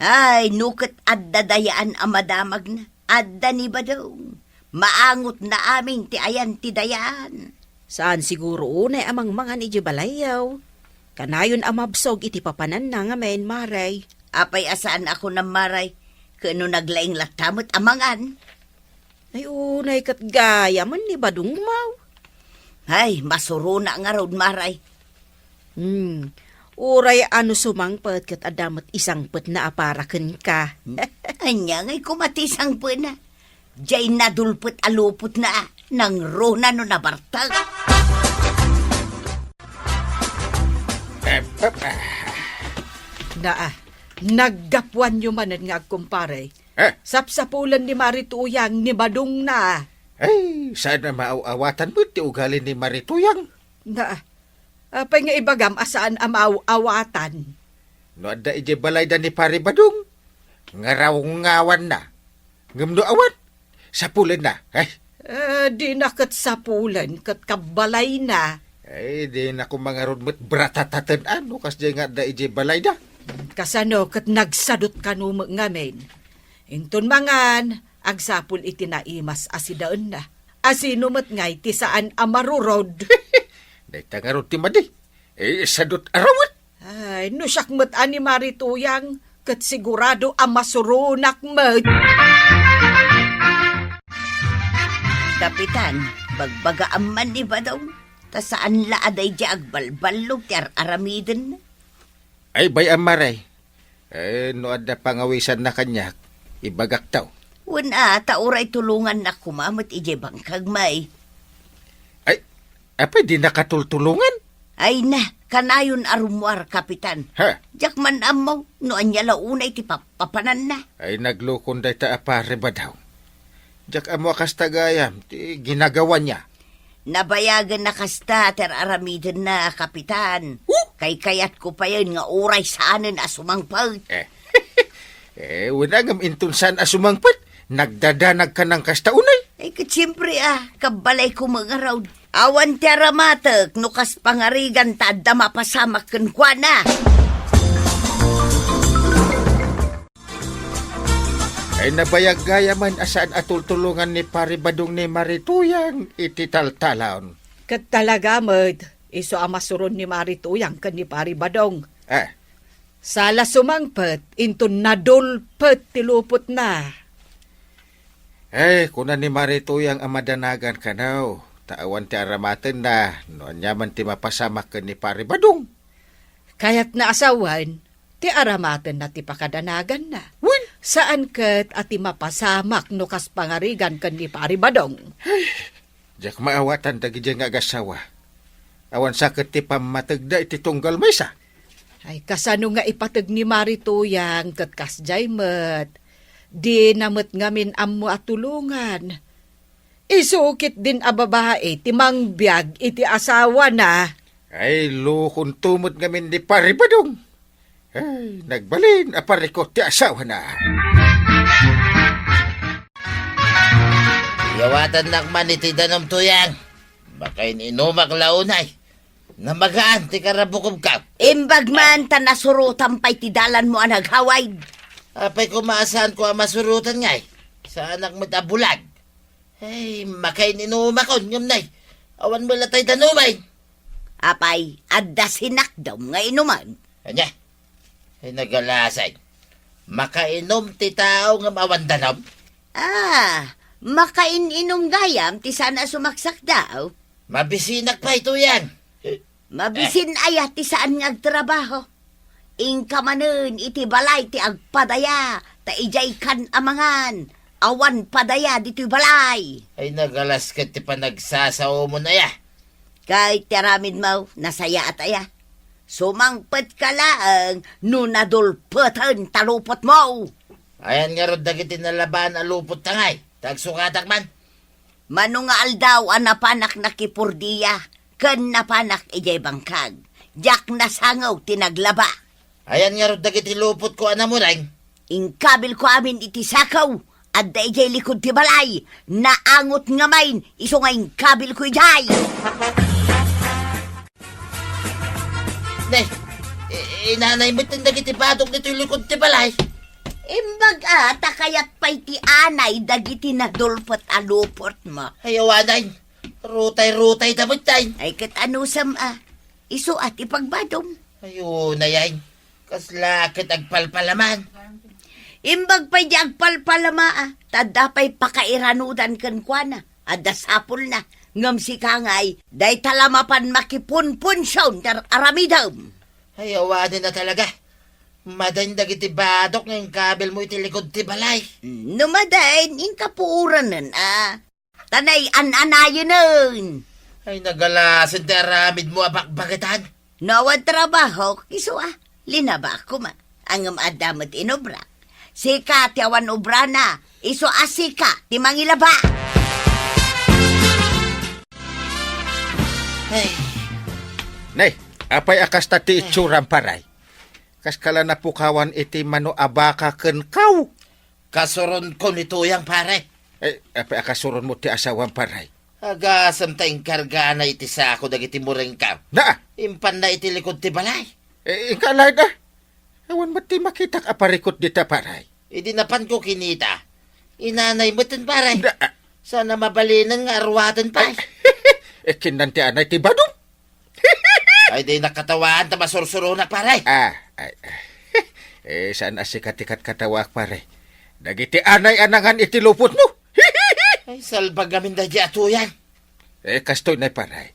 Ay, no ket adda dayaan a madamagna, adda ni Badong. Maangotna amin ti ayan ti dayaan. Saan siguro unay a mangmangan idiay balayyo. Kanayon a mabsog iti papananna ngamin, Maray. Apay a saan a kunam, Maray? Ket no naglaing latta met a mangan? Ay, unay ket gayamen ni Badongmo. Ay, masurona ngarud, Maray. Hmm. Uray a no sumangpet ket adda met isangpetna a para kenka. Ania ngay koma ti sangpetna? Diay nadulpet a lupotna a nangruna no nabartek. Em, em, ah. Naa, naggapuanyo manen nga agkumpare. Eh? Sapsapulen ni Marituyang ni Badongna. Ay, saan a maaw-awatan met ti ugali ni Marituyang? Na, apay nga ibagam a saan a maaw-awatan? No adda idiay balayda ni Pari Badong, ngarawngawanna. Ngem no awan, sapulenna. Ay. Eh, dina ket sapulen ket kabalayna. Ay, dina ko mangarud met bratataten ano, kasdiay nga adda idiay balayda. Kasano ket nagsadut kano met ngamin? Inton mangan, agsapul iti naimas a sidaenna. Asino met ngay ti saan a marurod? Dayta ngarud ti madi. Eh, sadut arawet. Ay, no siak met a ni Marituyang, ket sigurado a masuronak met. Kapitan, bagbagaam man ni Badong, ta saan la a daydi agbalballog ti ar-aramiden. Ay, bay-am, Maray. Eh, no adda pangawisanna kaniak, ibagakto. Wen a, ta uray tulongannak koma met idiay bangkag, may. Ay, apay di nakatultulongan? Ay na, kanayon a rummuar, Kapitan. Ha? Diak man ammo no ania la unay ti papapananna. Ay, naglukon dayta a Pari Badong. Diak ammo a kasta gayam ti ginagawana. Nabayagen na kasta ti ar-aramidenna, Kapitan. Huh? Kaykayatko payen nga uray saanen a sumangpet. Eh. Eh, wen a ngem inton saan a sumangpet, nagdadanag ka nang kasta unay? Eh, ket siempre, ah, kabbalayko met ngarud. Awan ti aramatek no kas pangarigan ta adda mapasamak kenkuana. Ay, nabayag gayamen a saan a tultulongan ni Pari Badong ni Mari Tuyang iti taltalon. Ket talaga met, isu a masuron ni Mari Tuyang ken ni Pari Badong. Eh. Sala sumangpet, inton nadulpet ti lupotna. Eh, kuna ni Mari Tuyang a madanagan kano, ta awan ti aramatenna, no aniaman ti mapasamak ken ni Pari Badong. Kayatna a sawen, ti aramatenna ti pakadanaganna. Wen? Saan ket a ti mapasamak no kas pangarigan ken ni Pari Badong. Diak maawatan dagidiay nga agassawa. Awan sa ket ti pammategda iti tunggal maysa. Ay, kasano nga ipateg ni Mari Tuyang ket kasdiay met, dina met ngamin ammo a tulongan. Isu ketdin a babai ti mangbiag iti asawana. Ay, lukonto met ngamin ni Pari Badong. Ay, nagbalin a parikot ti asawana. Yawatannak man iti danom, Tuyang. Makain-inumak la unay. Namagaan ti karabukobko. Imbag man ta nasurotan pay ti dalanmo a naghaway. Apay koma a saanko a masurotan ngay? Saanak met a bulag. Ay, makain-inumakon, ngem nay, awan met la tay danumen. Apay, adda sinakdom nga inumen. Ania? Ay, nagalasen. Makainom ti tao ngem awan danom? Ah, makain-inom gayam ti saan a sumaksakdaw. Mabisinak pay, Tuyang. Mabisin aya ti saan nga agtrabaho. Inka manen iti balay ti agpadaya, ta idiay kan a mangan, awan padaya ditoy balay. Ay, nagalas ket ti panagsasaomon aya. Kay ti aramidmo, nasayaat aya. Sumangpetka laeng no nadulpeten ta lupotmo. Ayan ngarud dagiti nalabaan a lupot ta ngay, ta agsukatak man. Mano nga aldaw a napanak nakipordia, ken napanak idiay bangkag. Diak nasangew ti naglaba. Ayan ngarud dagiti lupotko a namureng? Inkabilko amin iti sako, adda idiay likud ti balay. Naangot ngamin, isu nga inkabilko idiay. Ne, i-, inanay met dagiti batok ditoy likud ti balay. Imbag a, ta kayat pay ti anay dagiti nadulpet a lupotmo. Ay, awanay. Rutay-rutay da met tay. Ay, ket anusem a. Isu a ti pagbadom. Ay, unay ay. Kasla ket agpalpalama. Imbag pay di agpalpalama a, ta adda pay pakairanudan kenkuana. Adda sapulna. Ngem sika ngay, dayta la mapan makipunpunsion ti ar-aramidem. Ay, awanen a talaga. Madain dagiti batok nga inkabilmo iti likud ti balay. Mm, no madain, inka puoranen a. Ta nay-an-anayenen. Ay, nagalasen ti aramidmo a bakbaketan. No awan trabaho, isu a, linaba koma. Ngem adda met inobrak. Sika ti awan obrana, isu a sika ti mangilaba. Ay. Nay, apay a kasta ti itsuram, paray? Kaskala napukawan iti mano a baka ken kaw. Kasuronko ni Tuyang, pare. Eh, apay a kasuronmo ti asawam, paray? Agasem ta inkargana iti sako dagiti murengko. Na! Impanna iti likud ti balay. Eh, inka laeng a. Awan met ti makitak a parikot dita, paray. Idi napanko kinita, inanay metten, pare. Da- Sana mabalinen nga aruaten pay. Eh, kinnan ti anay ti badom. Ay, di nakatawaan ta masursuronak, pare. Ah, ay, eh, saan a sika ti katkatawaak, pare? Dagiti anay a nangan iti lupotmo. Ay, salbag ngamin daydi a Tuyang. Eh, kastoy nay, pare.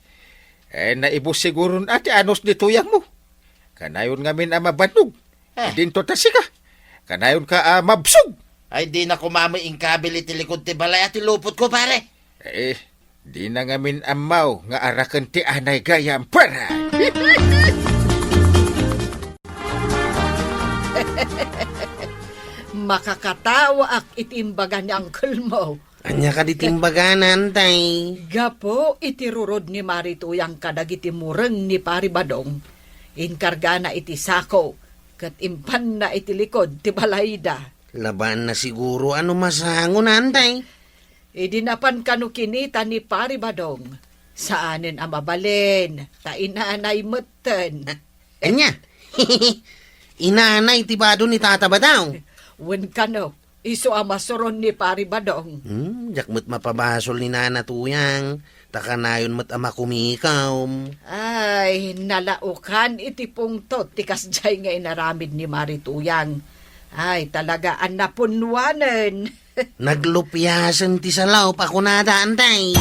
Eh, naibus siguron a ti anus ni Tuyangmo. Kanayon ngamin a mabannog. Ah. Idinto ta sika. Kanayonka a mabsog. Ay, di na kumamay inkabil iti likud ti balay a ti lupotko, pare. Eh, di na ngamin ammaw nga araken ti anay gayam, pare. Makakatawaak iti imbaga ni uncle mo. Ania kadi ti imbagana, tay? Gapu iti rurod ni Mari Tuyang kadagiti mureng ni Pari Badong, inkargana iti sako ket impanna iti likud ti balayda. Labaanna siguro a no masangon, tay? Idi napan kano kinita ni Pari Badong, Saanen a mabalin, ta inanay metten. Ania? Inanay ti bado ni Tata Badong? Wen kano, isu a masuron ni Pari Badong. Hmm, diak met mapabasol ni Nana Tuyang, ta kanayon met a makumikom. Ay, nalaokan iti pungtot ti kasdiay nga inaramid ni Mari Tuyang. Ay, talaga a napunnuanen. Naglupiasen ti salop a kunada, antay.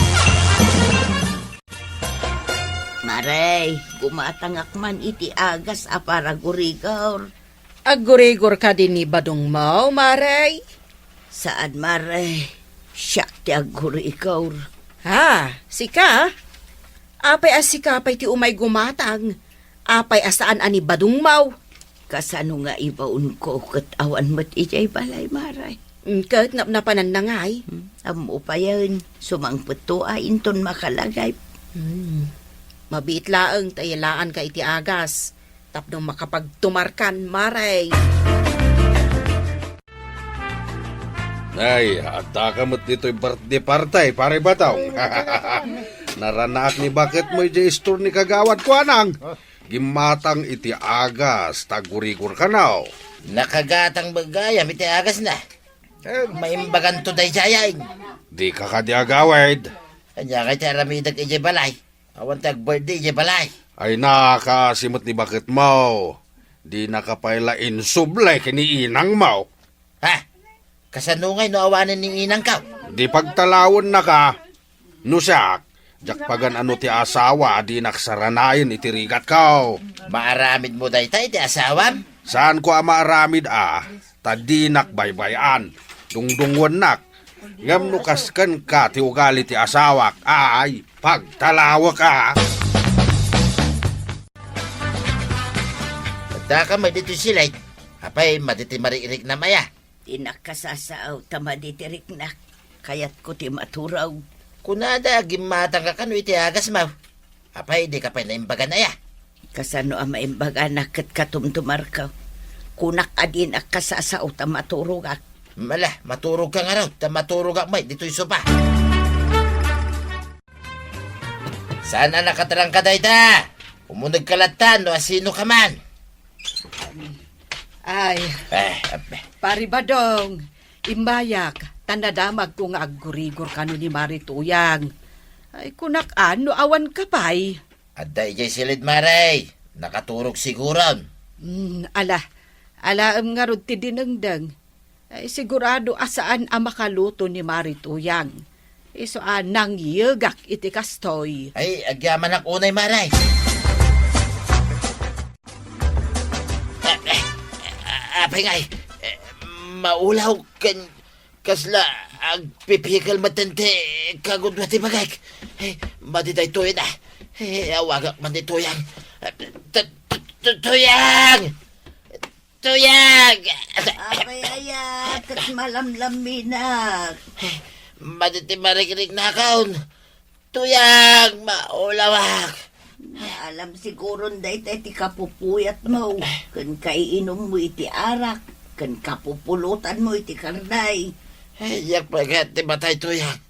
Mare, gumatangak man iti agas a para gurigor. Aggurigor kadi ni Badong mo, Mare? Saan, Mare. Siak ti aggurigor. Ha, sika? Apay a sika pay ti umay gumatang? Apay a saan a ni Badong mo? Kasano nga ibaonko ket awan met idiay balay, Mare? Mm, ket napnapananna ngay? Hmm, ammo payen, sumangpetto a inton makalagip. Hmm. Mabiit laeng ta ilaanka iti agas tapno makapagtumarkan, Mare. Ay, adda ka met ditoy birthday party, Pare Batong. Naranaak ni baketmo idiay istor ni Kagawad Kuanang. Gimmatang iti agas, ta gurigor kano. Nakagatang met gayam iti agasna. Eh, maimbaganto daydiay. Dika kadi agawid. Ania ngay ti aramidek idiay balay? Awan ti ag-birthday idiay balay. Ay, nakaasi met ni baketmo. Dinaka pay la insubli ken ni inangmo. Ha? Kasano ngay no awanen ni inangko? Di pagtalawennaka. No siak, diak pagan-ano ti asawa a dinak saranayen iti rigatko. Maaramidmo dayta iti asawam? Saanko a maaramid a, ta dinak baybay-an. Dungdungngoennak. Ngem no kas kenka ti ugali ti asawak, ay, pagtalawek a. Adda ka met ditoy silay. Apay, madi ti marik-riknam aya? Dinak kasasao ta madi ti riknak. Kayatko ti maturog. Kunada, gimmatangka kano iti agasmo. Apay, dika pay naimbagan aya? Kasano a maimbaganak ket katumtumarko? Kunak a dinak kasasao ta maturogak. Mala, maturogka ngarud, ta maturogak met ditoy sopa. Saan a nakatrangka dayta? Umunegka latta no asinoka man. Ay, eh, ape. Pari Badong, immayak, ta nadamagko nga aggurigor kano ni Mari Tuyang. Ay, kunak a no awanka pay. Adda idiay silid, Mare. Nakaturog siguron. Hmm, ala, alaem ngarud ti dinengdeng. Ay, sigurado a saan a makaluto ni Mari Tuyang. Isu a nangyegak iti kastoy. Ay, agyamanak unay, Mare. Ah, ah, ah, apay ngay, eh, maulaw ken kasla agpipikel metten ti kagudua ti bagik. Eh, madi daytoy na. Eh, awagak man ni Tuyang. Tu-, tu-, tu-, Tuyang! Tuyang! Apay aya, ket malamlaminak. Madi ti marikriknakon. Tuyang, maulawak. Naalam siguron dayta ti kapupuyatmo, ken kaiinummo iti arak, ken kapupulotanmo iti karnay. Ay, diak pay kayat ti matay, Tuyang.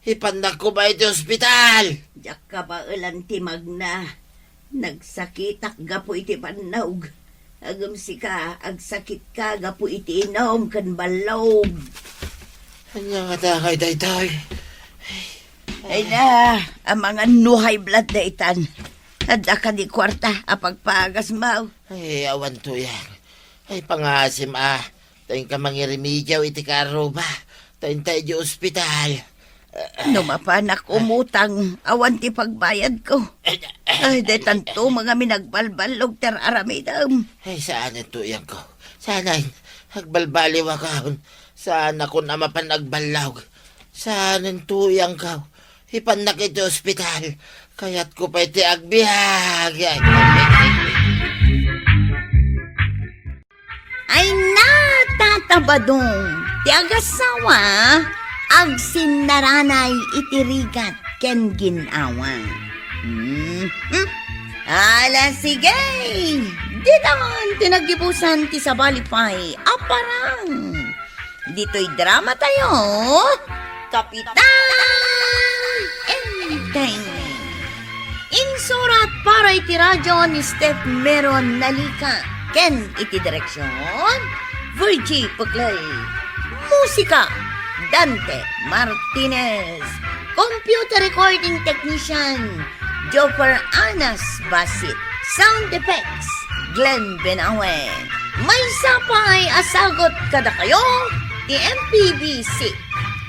Ipannak koma iti ospital. Diak kabaelan ti magna. Nagsakitak gapu iti bannog. Ngem sika, agsakitka gapu iti inum ken ballog. Ania ngata ngay daytoy? Ay na, amangan no high blood daytan. Adda kadi kuarta a pagpagasmo? Ay, awan, Tuyang. Ay, pangaasim a. Ta inka mangirimediaw iti karruma, ta inta idiay ospital. No mapanak umutang, awan ti pagbayadko. Ay, daytanto, mga minagbalballog ti ar-aramidem. Ay, saanen, Tuyangko. Saanen, agbalbaliwakon. Saanakon a mapan agballog. Saanen, Tuyangko. Ipannak iti ospital. Kayatko pay ti agbiag. Ay, natatabadong ti agasawa, agsinnaranay iti rigat ken gin-awa. Hmm. Ala, sige! Ditan ti naggibusan ti sabali pay a parang. Ditoy drama tayo, Kapitan Enteng. Surat para iti radio ni Steph Meron Nalica ken iti direksyon, Virgie Puclay. Musika, Dante Martinez. Computer recording technician, Joffer Anas Basit. Sound effects, Glenn Benawe. Maysa pay a sagut kadakayo ti M P B C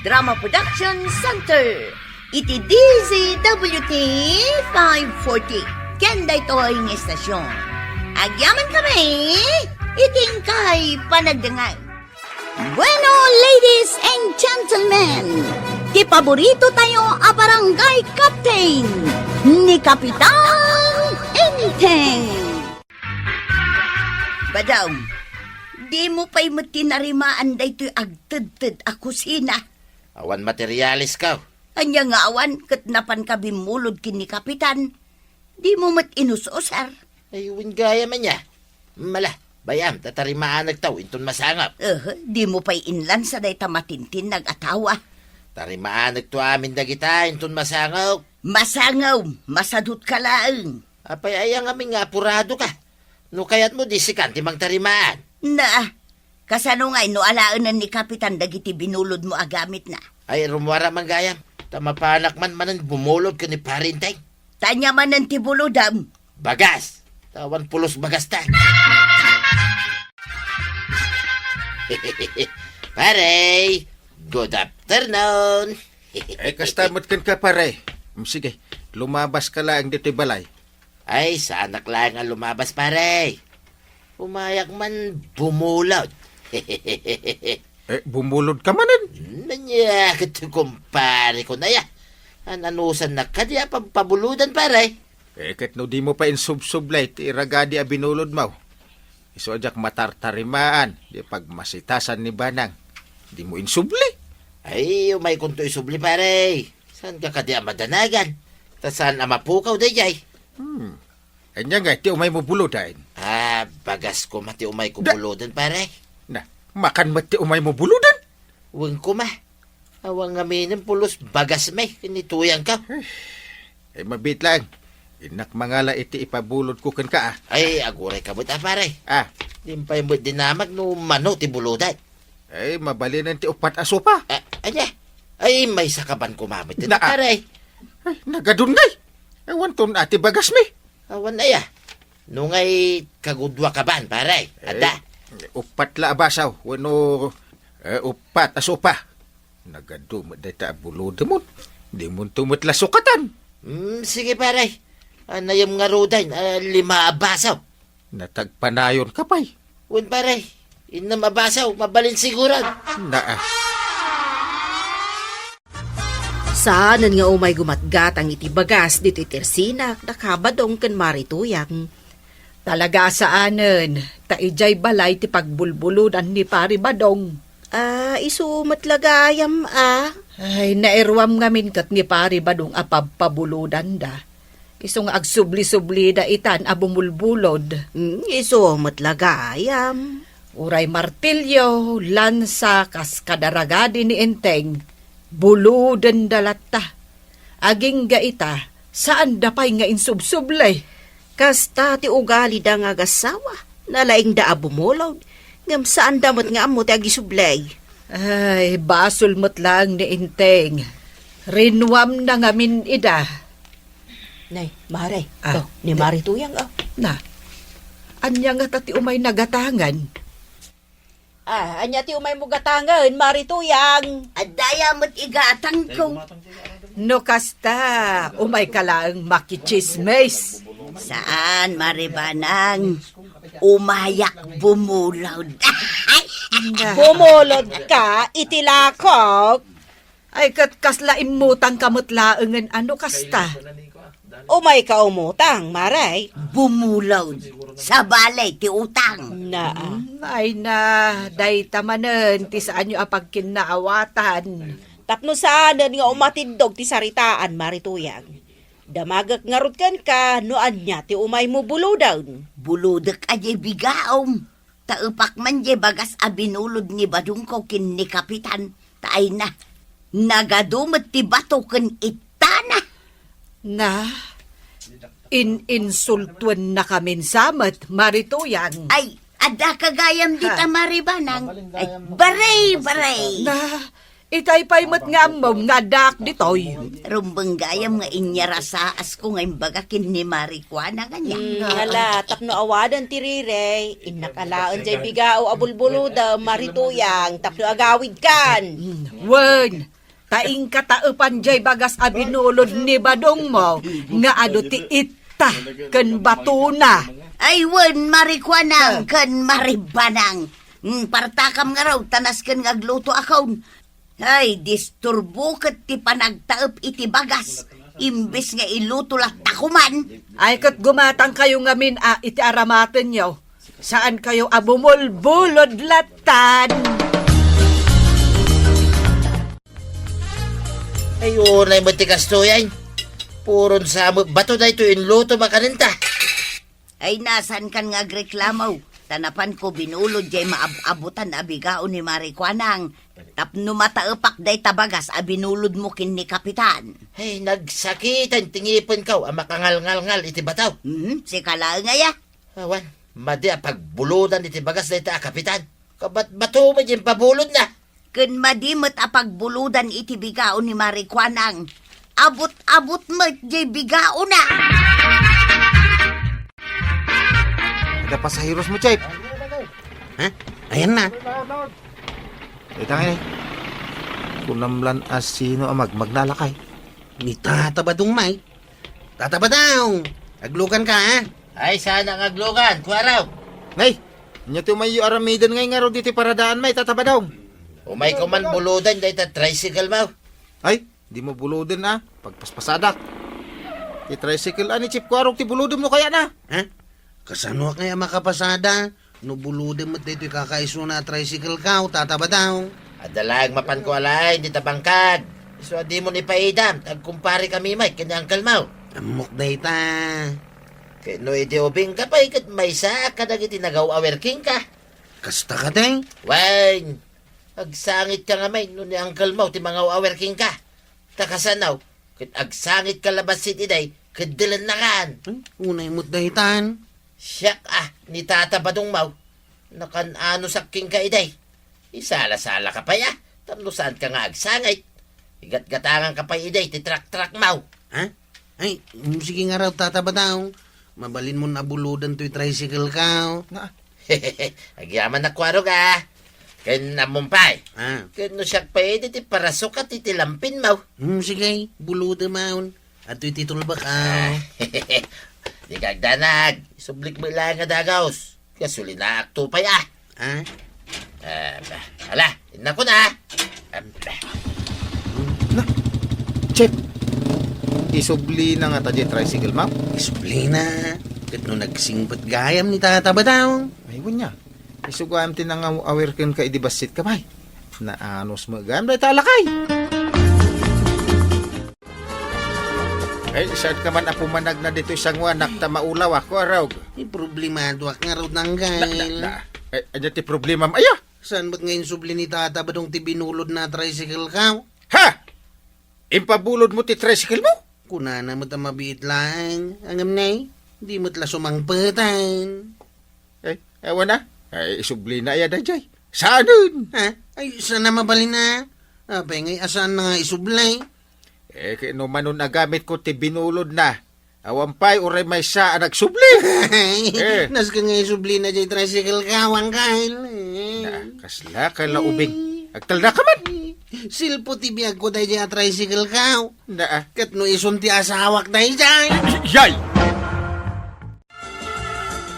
Drama Production Center iti D Z W T five forty. Ken daytoy nga istasyon, agyaman kami iti inkay panagdengngeg. Bueno, ladies and gentlemen, ti paborito tayo a barangay captain, ni Kapitan Enteng. Badong, dimo pay met tinarimaan daytoy agtedted a kusina. Awan materialis ka. Ania nga awan ket napanka bimmulod ken ni Kapitan? Dimo met inus-usar? Ay, wen gayam ania. Mala, bay-am, ta tarimaanektaw inton masangaw. Eh, dimo pay inlansa dayta matintinnag a tawa. Tarimaanekto amin dagita inton masangaw. Masangaw, masadutka laeng. Apay, aya ngamin nga apuradoka? No kayatmo, di sikan ti mangtarimaan. Na, kasano ngay no alaenen ni Kapitan dagiti binulodmo a gamitna? Ay, rummuar man gayam, ta mapanak man manen bumulod ken ni Pare Enteng. Ta ania manen ti bulodam? Bagas. Ta awan pulos bagasta. Pare, good afternoon. Eh, kasta met kenka, pare. Mm, sige, lumabaska laeng ditoy balay. Ay, saanak laeng a lumabas, pare. Umayak man bumulod. Eh, bumulodka manen? Hmm, ania ket, kumpare ko na ya. An-anusannak kadi a pagpabulodan, pare? Eh, ket no dimo pay insubsublay ti iragadi a binulodmo. Isu a diak matartarimaan, di pagmasitasan ni Banang. Dimo insubli? Ay, umaykonto isubli, pare. Saanka kadi a madanagan? Ta saan a mapukaw daydiay? Hmm. Ania ngay ti umaymo buloden? Ah, bagas koma ti umayko Da- buloden, pare. Na, makan met ti umaymo buloden? Wen koma. Awan ngaminen pulos bagasmi ken ni Tuyangko. Ay, mabiit laeng. Innak mangala iti ipabulodko kenka, ah. Ay, agurayka met, a, pare. Ah. Dinak pay met dinamag no mano ti buloden. Ay, mabalinen ti uppat a sopa. Ah, ania? Ay, maysaka ban koma met dita, Na, ah. pare. Ay, nagadun ngay. Awan ton ati bagasmi. Awan aya. No ngay kagudua ka ban, pare. Adda. Eh, uppat la a basaw. Wenno, eh, uppat a sopa. Nagadu met dayta a bulodemon. Dimonto met la sukatan. Hmm, sige, pare. Anayem ngaruden a lima a basaw. Natagpanayonka pay. Wen, pare. Innem a basaw, mabalin siguran. Naa. Saanen nga umay gumatgatang iti bagas ditoy tersinak da Ka Badong ken Mari Tuyang. Talaga a saanen, ta idiay balay ti pagbulbulodan ni Pari Badong. Ah, isu met la gayam, a? Ay, nairuam ngamin ket ni Pari Badong a pabpabulodanda. Isu nga agsubli-sublida itan a bumulbulod. Mm, isu met la gayam. Uray martilyo, lansa, kas kadaragadi ni Enteng, bulodenda latta. Agingga ita, saanda pay nga insubsubli. Kasta ti ugalida nga agassawa. Nalaingda a bumulod, ngem saanda met nga ammo ti agisubli. Ay, basol met laeng ni Enteng. Rinuamna ngamin ida. Nay, Mare, Ah, to, ni di- Mari Tuyang, oh. Na, ania ngata ti umayna gatangen? Ah, ania ti umaymo gatangen, Mari Tuyang? Adda met igatangko. No kasta, umayka laeng makitsismis. Saan, Mari Banang. Umayak bumulod. Bumulodka iti lakok? Ay, ket kasla immutangka met laengen a no kasta. Umayka umutang, Mare. Bumulod. Sabali ti utang. Naa. Hmm, ay na, dayta manen ti saanyo a pagkinnaawatan. Tapno saanen nga umatiddog ti saritaan, Mari Tuyang. Damagek ngarud kenka no ania ti umaymo buloden. Bulodek a diay bigaom. Ta epak man diay bagas a binulod ni Badongko ken ni Kapitan, ta ay na, nagadu met ti bato ken ittana. Na, In-insultuennakamin sa met, Mari Tuyang. Ay, adda ka gayam dita, Ha? Mari Banang. Ay, baray, baray. Na, itay pay met nga ammom nga addaak ditoy. Rumbeng gayam nga inyarasaas ko nga imbaga ken ni Mari Kuanang ania. Hmm, hala, tapno awadan ti rirey, innak alaen jay bigao a bulbulodem, Mari Tuyang, tapno agawidkan. Hmm, wen, ta inka taepan jay bagas a binulod ni badongmo nga adu ti itta ken batona. Ay, wen, Mari Kuanang Ah. ken Mari Banang. Hmm, partakam ngarud, ta nasken nga agluto akon. Ay, disturbo ket ti panagtaep iti bagas. Imbes nga iluto latta koman. Ay, ket gumatangkayo ngamin a iti aramatenyo. Saankayo a bumulbulod lattan. Ay, unay met ti kastoy, ay. Puron sa met bato daytoy inluto makanenta. Ay, nasankan nga agreklamo. Ta napanko binulod jay maab-abutan a bigao ni Mari Kuanang. Tapno mataepak dayta bagas a binulodmo ken ni Kapitan. Ay, nagsakitan ti ngipenko a makangalngalngal iti bataw. Mhm, sika laeng aya. Awan, madi a pagbulodan iti bagas dayta a Kapitan. Kabatbato met jay impabulodna. Ken madi met a pagbulodan iti bigao ni Mari Kuanang. Abut-abut met jay bigaona. Adda pasaheros mo, Chief? Ha? Ayan na. Ita nga, eh. Kunam lan a sino a magmagna a lakay. Ni Tata Badong, may. Tata Badong! Aglugan ka, ha? Ay, saan nga aglugan, Kuarog? Nay, ania ti umayyo aramiden ngay ngarud iti paradaan, may, Tata Badong? Umayko man bulodan dayta tricycle mo. Ay, dimo buloden, a. Pagpaspasadak. Ti tricycle, a, ni Chief Kuarog ti bulodem no kayatna. Ha? Kasanoak ngay a makapasada? No bulodem met daytoy kakaisuna a tricycle ka, o Tata Badong. Adda laeng mapanko alaen dita bangkag. Isu a dimon ipaidam, ta agkumpare kami met ken ni uncle mo. Ammok dayta. Ket no idi ubingka pay ket maysaak kadagiti nagaw-awer kenka. Kasta kadi? Wen, agsangitka ngamin no ni uncle mo ti mangaw-awer kenka. Ta kasano, ket agsangitka la bassit idi, ket dilennakan. Hmm, unay met daytan. Siak a, ni Tata Badong mo. Nakan-anosak kenka idi. Isala-salaka pay a, tapno saanka nga agsangit. Igatgatanganka pay idi ti trak-trak mo. Ha? Ay, mm, sige ngarud, Tata Badong. Mabalinmon a bulodan toy tricycle ka, o. Na, Agyamanak, Kuarog, a. Ken ammom pay. Ah. Ken no siak pay idi ti parasukat iti lampin mo. Hmm, sige, bulodem maon. Adtoy ti tulbak, a. Ah. Dika agdanag. Isublik met laeng a dagaos. Gasolinaak to pay, a. Ah? Ah, ba, ala, innakon, a. Ah, ba. Na, Chief, isublina ngata diay tricycle mo? Isublina. Ket no nagsingpet gayam ni Tata Badong. Ay, wen nia. Isu gayam ti nangaw-awer kenka idi bassit ka, bay. Naanos met gayam dayta a lakay. Ay, saanka man a pumanagna ditoy sanguanak ta maulaw ako, Arog. Ay, problemadoak ngarud, Uncle. Na, na, na. Ay, ania ti problemam aya? Saan met nga insubli ni Tata Badong ti binulodna a tricycle ka? Ha? Impabulod mo ti tricycle mo? Kunana met a mabiit laeng. Ngem nay, di met la sumangpeten. Ay, awan a. Ay, isublina aya daydiay. Saanen? Ha? Ay, saan a mabalin a? Apay ngay a saanna nga isubli? Eh, ket no manon a gamitko ti binulodna, awan pay uray maysa a nagsubli. Eh. Nasken nga isublina diay tricycle ka, Uncle. Na, kasla ka la ubing. Agtalna ka man. Silpo ti biagko daydiay a tricycle ka. Na, ah. Ket no isun ti asawak daydiay. Yay!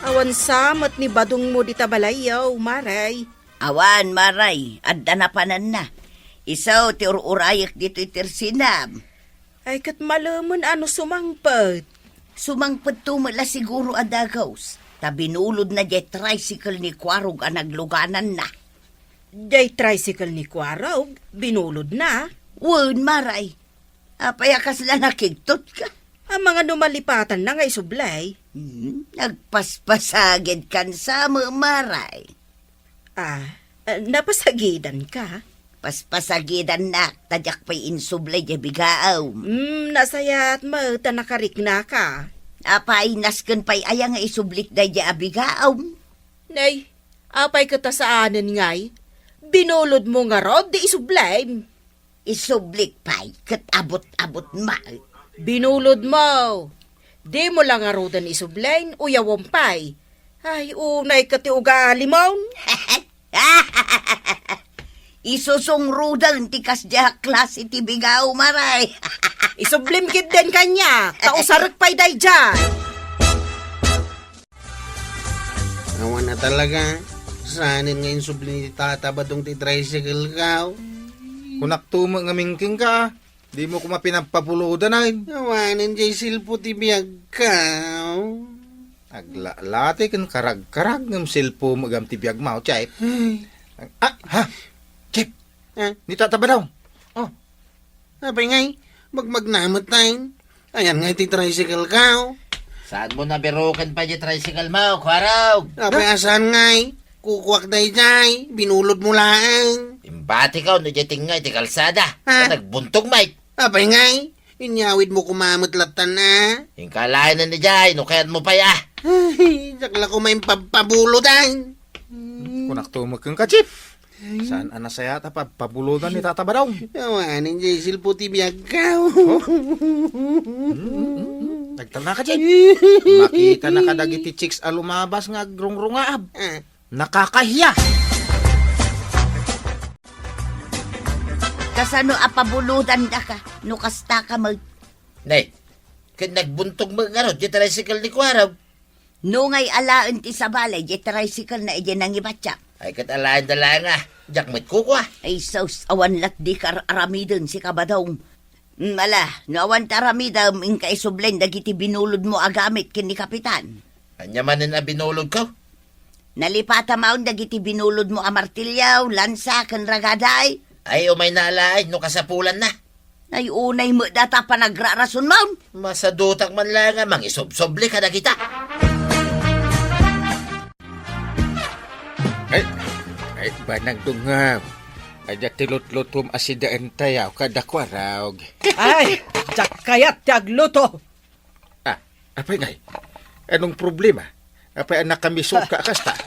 Awan sa met ni badongmo dita balayyo, Mare. Awan, Mare, adda napananna. Isu ti ur-urayek ditoy tersinam. Ay, ket malemen a no sumangpet. Sumangpetto met la siguro a dagaos, ta binulodna diay tricycle ni Kuarog a naglugananna. Diay tricycle ni Kuarog, binulodna? Wen, Mare. Apay a kasla nakigtotka? Amangan no malipatanna nga isublay. Hmm, nagpaspasagidkan sa met, Mare. Ah, eh, napasagidanka? Paspasagidannak, ta diak pay insublay diay bigaam. Hmm, nasayaat met ta nakariknaka. Apay, nasken pay aya nga isublik daydiay a bigaom? Nay, apay ket a saanen ngay? Binulodmo ngarud ti isublim. Isublik pay, ket abut-abut met. Binulodmo. Dimo la ngaruden isublin, uyawem pay. Ay, unay ket ti ugalimon. Isusungruden ti kasdiay a klase ti bigaom, Pare. Isublim ketdin kaniak, ta usarek pay daydiay. Awan a talaga. Saanen nga insubli ni Tata Badong ti tricycle ko. Kunak tumo nga mingking ka. Dimo koma pinapabulodan, ay. Awanen jay silpo ti biag ko. Aglalati ken karagkarag ngem silpo met gayam ti biagmo, Chip. Ay. Ah, ha? Chip. Ah? Ni Tata Badong. Oh. Apay ngay, magmagna met tayo. Ayan ngay ti tricycle ko. Saanmo nabiruken pay ti tricycle mo, Kuarog? Apay a saan ngay, kukuak daydiay, binulodmo laeng. Imbatiko no diay tengnga iti kalsada. Ha? Ket nagbuntog met. Apay ngay, inyawidmo koma met lattan a. Inka laeng idiay, no kayatmo pay a. Ay, diak la koma impabpabulodan. Kunak tumo kenka, Chip. Saan a nasayaat a pabpabulodan ni Tata Badong? Awanen jay silpo ti biag ko. Oh? Mm, mm, mm. Nagtalna ka, Chip. Makita na kadagiti chicks a lumabas nga agrungrungaab. Ah. Nakakahiya. Kasano a pabulodan daka, no kasta ka met? Nay, ket nagbuntog met ngarud diay tricycle ni Kuarog. No ngay alaen ti sabali, diay tricycle na idiay nangibatiak. Ay, ket alaen da laeng a, diak met kukua. Ay, sus, awan lat di kar-, aramiden, sika Badong. Mm, ala, no awan ti aramidem, inka isublin dagiti binulodmo a gamit ken ni Kapitan. Ania manen a binulodko? Nalipata maon dagiti binulodmo a martilyo, lansa, ken ragada. Ay, umayna laeng no kasapulanna. Ay, unay met dayta panagrarasonmon. Masadutak man laeng a mangisubsubli kadagita. Ay, ay, banag dungaw. Adda ti lutlutom a sidaentayaw kada Kuarog. Ay, diak kayat ti agluto. Ah, apay ngay? Anong problema? Apay a nakamisut ka a kasta?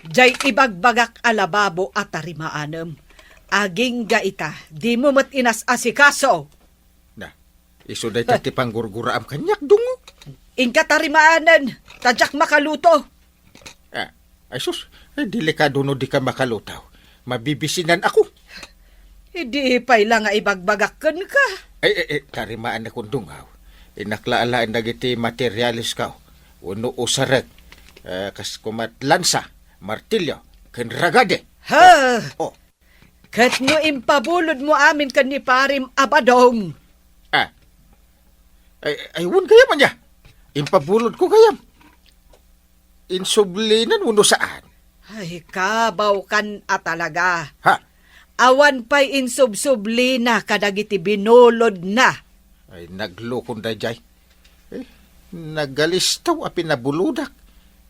Diay ibagbagak a lababo a tarimaanem. Agingga ita, dimo met inas-asikaso. Na, isu dayta ti panggurguraam kaniak, dungo. Inka tarimaanen, ta diak makaluto. Ah, ay sus, ay delikado no dika makaluto. Mabibisinan ako. Idi pay la nga ibagbagak kenka. Ay, ay, ay, tarimaannakon dungaw. Innak la alaen dagiti materialesko wenno usarek. Eh, kas koma met lansa, martilyo, ken ragada. Ha? Oh. Ket no impabulodmo amin ken ni Parim a Badong. Ah. Ay, ay, wen gayam ania? Impabulodko gayam. Insublinan wenno saan? Ay, kabawkan a talaga. Ha? Awan pay insubsublina kadagiti binulodna. Ay, naglukon daydiay. Eh, nagalistaw a pinabulodak.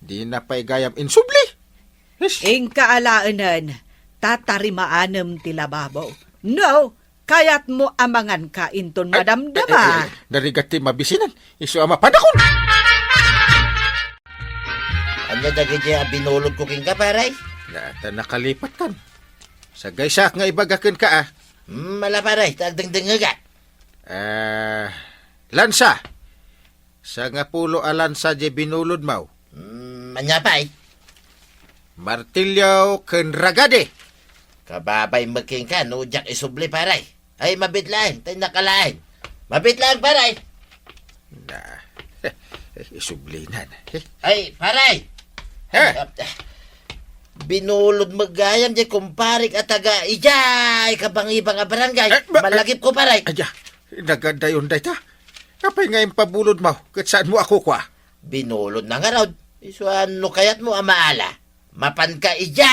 Dina pay gayam insubli. Yes. Inka alaenen, ta tarimaanem ti lababo. No, kayatmo a manganka inton madamdama. Eh, eh, eh, narigat ti mabisinan. Isu a mapadakon. Ania dagiti a binulodko kenka, pare? Na, ta nakalipatkan. Sagaysaak nga ibaga kenka, ah. Hmm, ala, pare, ta agdengdengngegak. Ah, lansa. Sangapulo a lansa diay binulodmo. Hmm, ania pay? Martilyo ken ragada. Kababay met kenka no diak isubli, pare. Ay, mabiit laeng, ta innak alaen. Mabiit laeng, pare. Na, isublinan. Ay, pare. Ha? Ay, ah, binulod met gayam diay kumparek a taga idiay kabangibang a barangay. Eh, ba-, Malagipko, pare. Aya, nagadayon dayta. Apay nga impabulodmo, ket saanmo a kukua? Binulodna ngarud. Isu a no kayatmo a maala, mapanka idiay.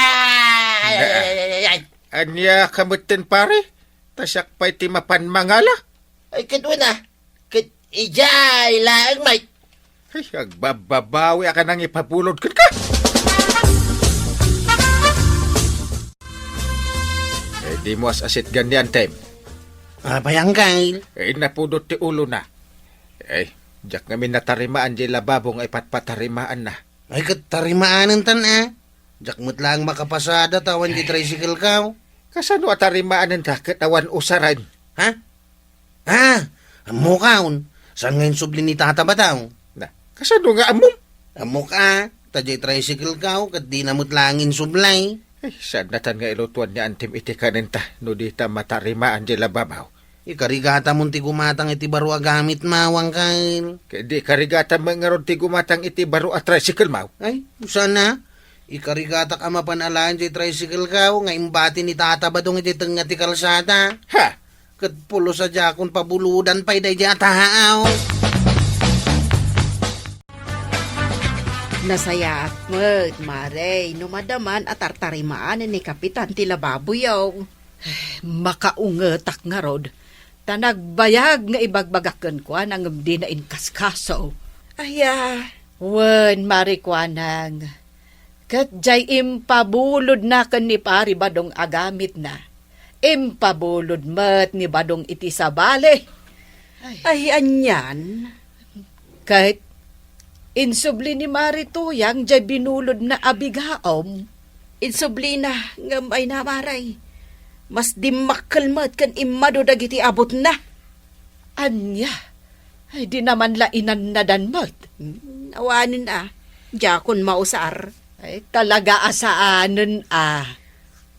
Ay, ay, ay, ay, ay. Ania ka metten, pare? Ta siak pay ti mapan mangala? Ay, ket wen a. Ket idiay laeng met. Ay, agbabbabawi a ka nangipabulod kenka. Eh, dimo as-asitgan ni Antem. Apay, Angkel? Eh, napudot ti ulona. Eh, Diak ngamin natarimaan diay lababo nga ipatpatarimaanna. Ay, ket tarimaanentayo, a. Diak met laeng makapasada ta awan diay tricycle-ko. Kasano a tarimaanenta ket awan usaren? Ha? Ah, ammokon. Saan nga insubli ni Tata Badong? Na, kasano nga ammom? Ammok, a, ta diay tricycle-ko ket dina met laeng insubli. Ay, saan natan nga ilutuan ni Antim iti kanenta no dita matarimaan diay lababo? Ikarigatamon ti gumatang iti baro a gamitmo, Angkel. Ket di ikarigatam met ngarud ti gumatang iti baro a tricycle-mo? Ay, saan a? Ikarigatak a mapan alaen diay tricycle-ko nga imbati ni Tata Badong iti tengnga ti kalsada. Ha? Ket pulos a diakon pabuludan pay daydiay a tao. Nasayaat met, Mare, no madaman a tartarimaanen ni Kapitan ti lababoyo. Makaungetak ngarud, ta nagbayag nga ibagbagak kenkuana ngem dina inkaskaso. Aya, wen, Mare Kuanang, ket diay impabulodna ken ni Pari Badong a gamitna, impabulod met ni Badong iti sabali. Ay, anian? Ket insubli ni Mari Tuyang diay binulodna a bigaom. Insublina, ngem ay na, Mare. Mas dimmakkel met ken immadu dagiti abutna. Ania? Ay, dina man la inannadan met. Hmm, awanen a. Diakon mausar. Ay, talaga a saanen a.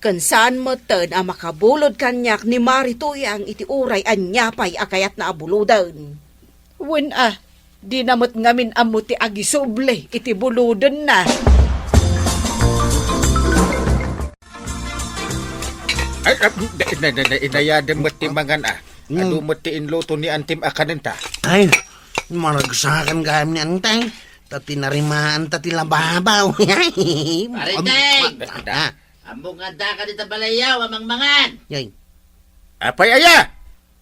Ken saan metten a makabulod kaniak ni Mari Tuyang iti uray ania pay a kayatna a buloden. Wen a, dina met ngamin ammo ti agisubli iti bulodenna. Ay, ah, na, na, na, na, inayadem met ti mangan, a. Hmm. Adu met ti inluto ni Antim a kanenta. Ay, maragsakan gayam ni Antay. Ta tinarimaanta ti lababaw. Pare Tay! Ah, Ammok nga addaka dita balayyo a mangmangan. Yay. Apay aya?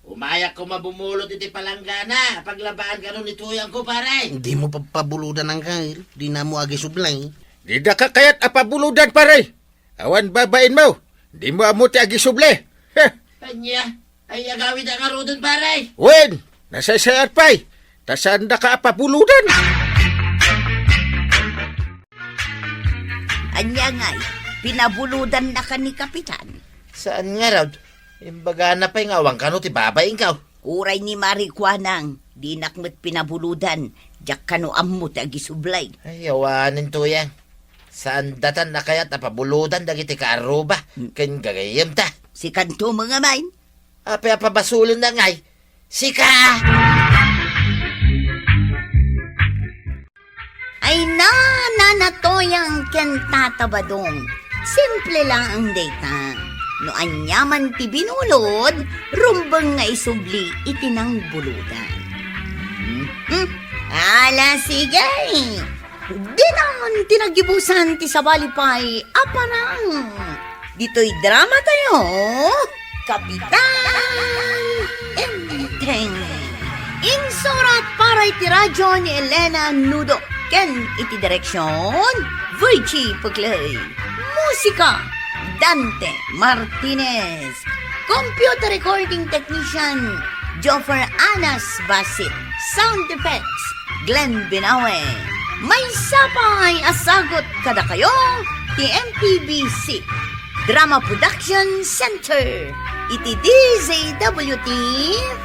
Umayak koma bumulod iti palanggana a paglabaan kano ni Tuyangko, pare. Dimo pabuludan, Angkel. Dina ammo agisubli. Didaka kayat a pabuludan, pare. Awan babainmo. Dimo ammo ti agisubli. Heh. Ania? Ay, agawid a ngaruden, pare. Wen, nasaysayaat pay. Ta saandaka a pabuludan. Ania ngay, pinabulodannaka ni Kapitan? Saan ngarud? Imbagana pay nga awan kano ti babainko. Uray ni Mari Kuanang, dinak met pinabulodan, diak kano ammo ti agisubli. Ay, awanen, Tuyang. Saan datan a kayat a pabulodan dagiti kaarruba, hmm, ken gagayyemta. Sikanto met ngamin. Apay a pabasolenna ngay? Sika! Ay na, Nana Tuyang ken Tata Badong. Simple laeng dayta. No aniaman ti binulod, rumbeng nga isubli iti nangbulodan. Hmm? Ala, sige! Dinan ti nagibusan ti sabali pay a parang. Ditoy drama tayo, Kapitan Enteng. Insurat para iti radyo ni Elena Nudo ken iti direksyon, Virgie Puclay. Musika, Dante Martinez. Computer recording technician, Joffer Anas Basit. Sound effects, Glenn Binawe. Maysa pay a sagut kadakayo ti M P B C Drama Production Center iti D Z W T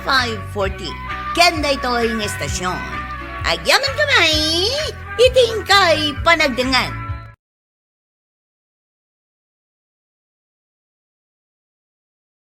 five forty. Ken daytoy nga estasyon, agyamankami iti inkay panagdengngeg.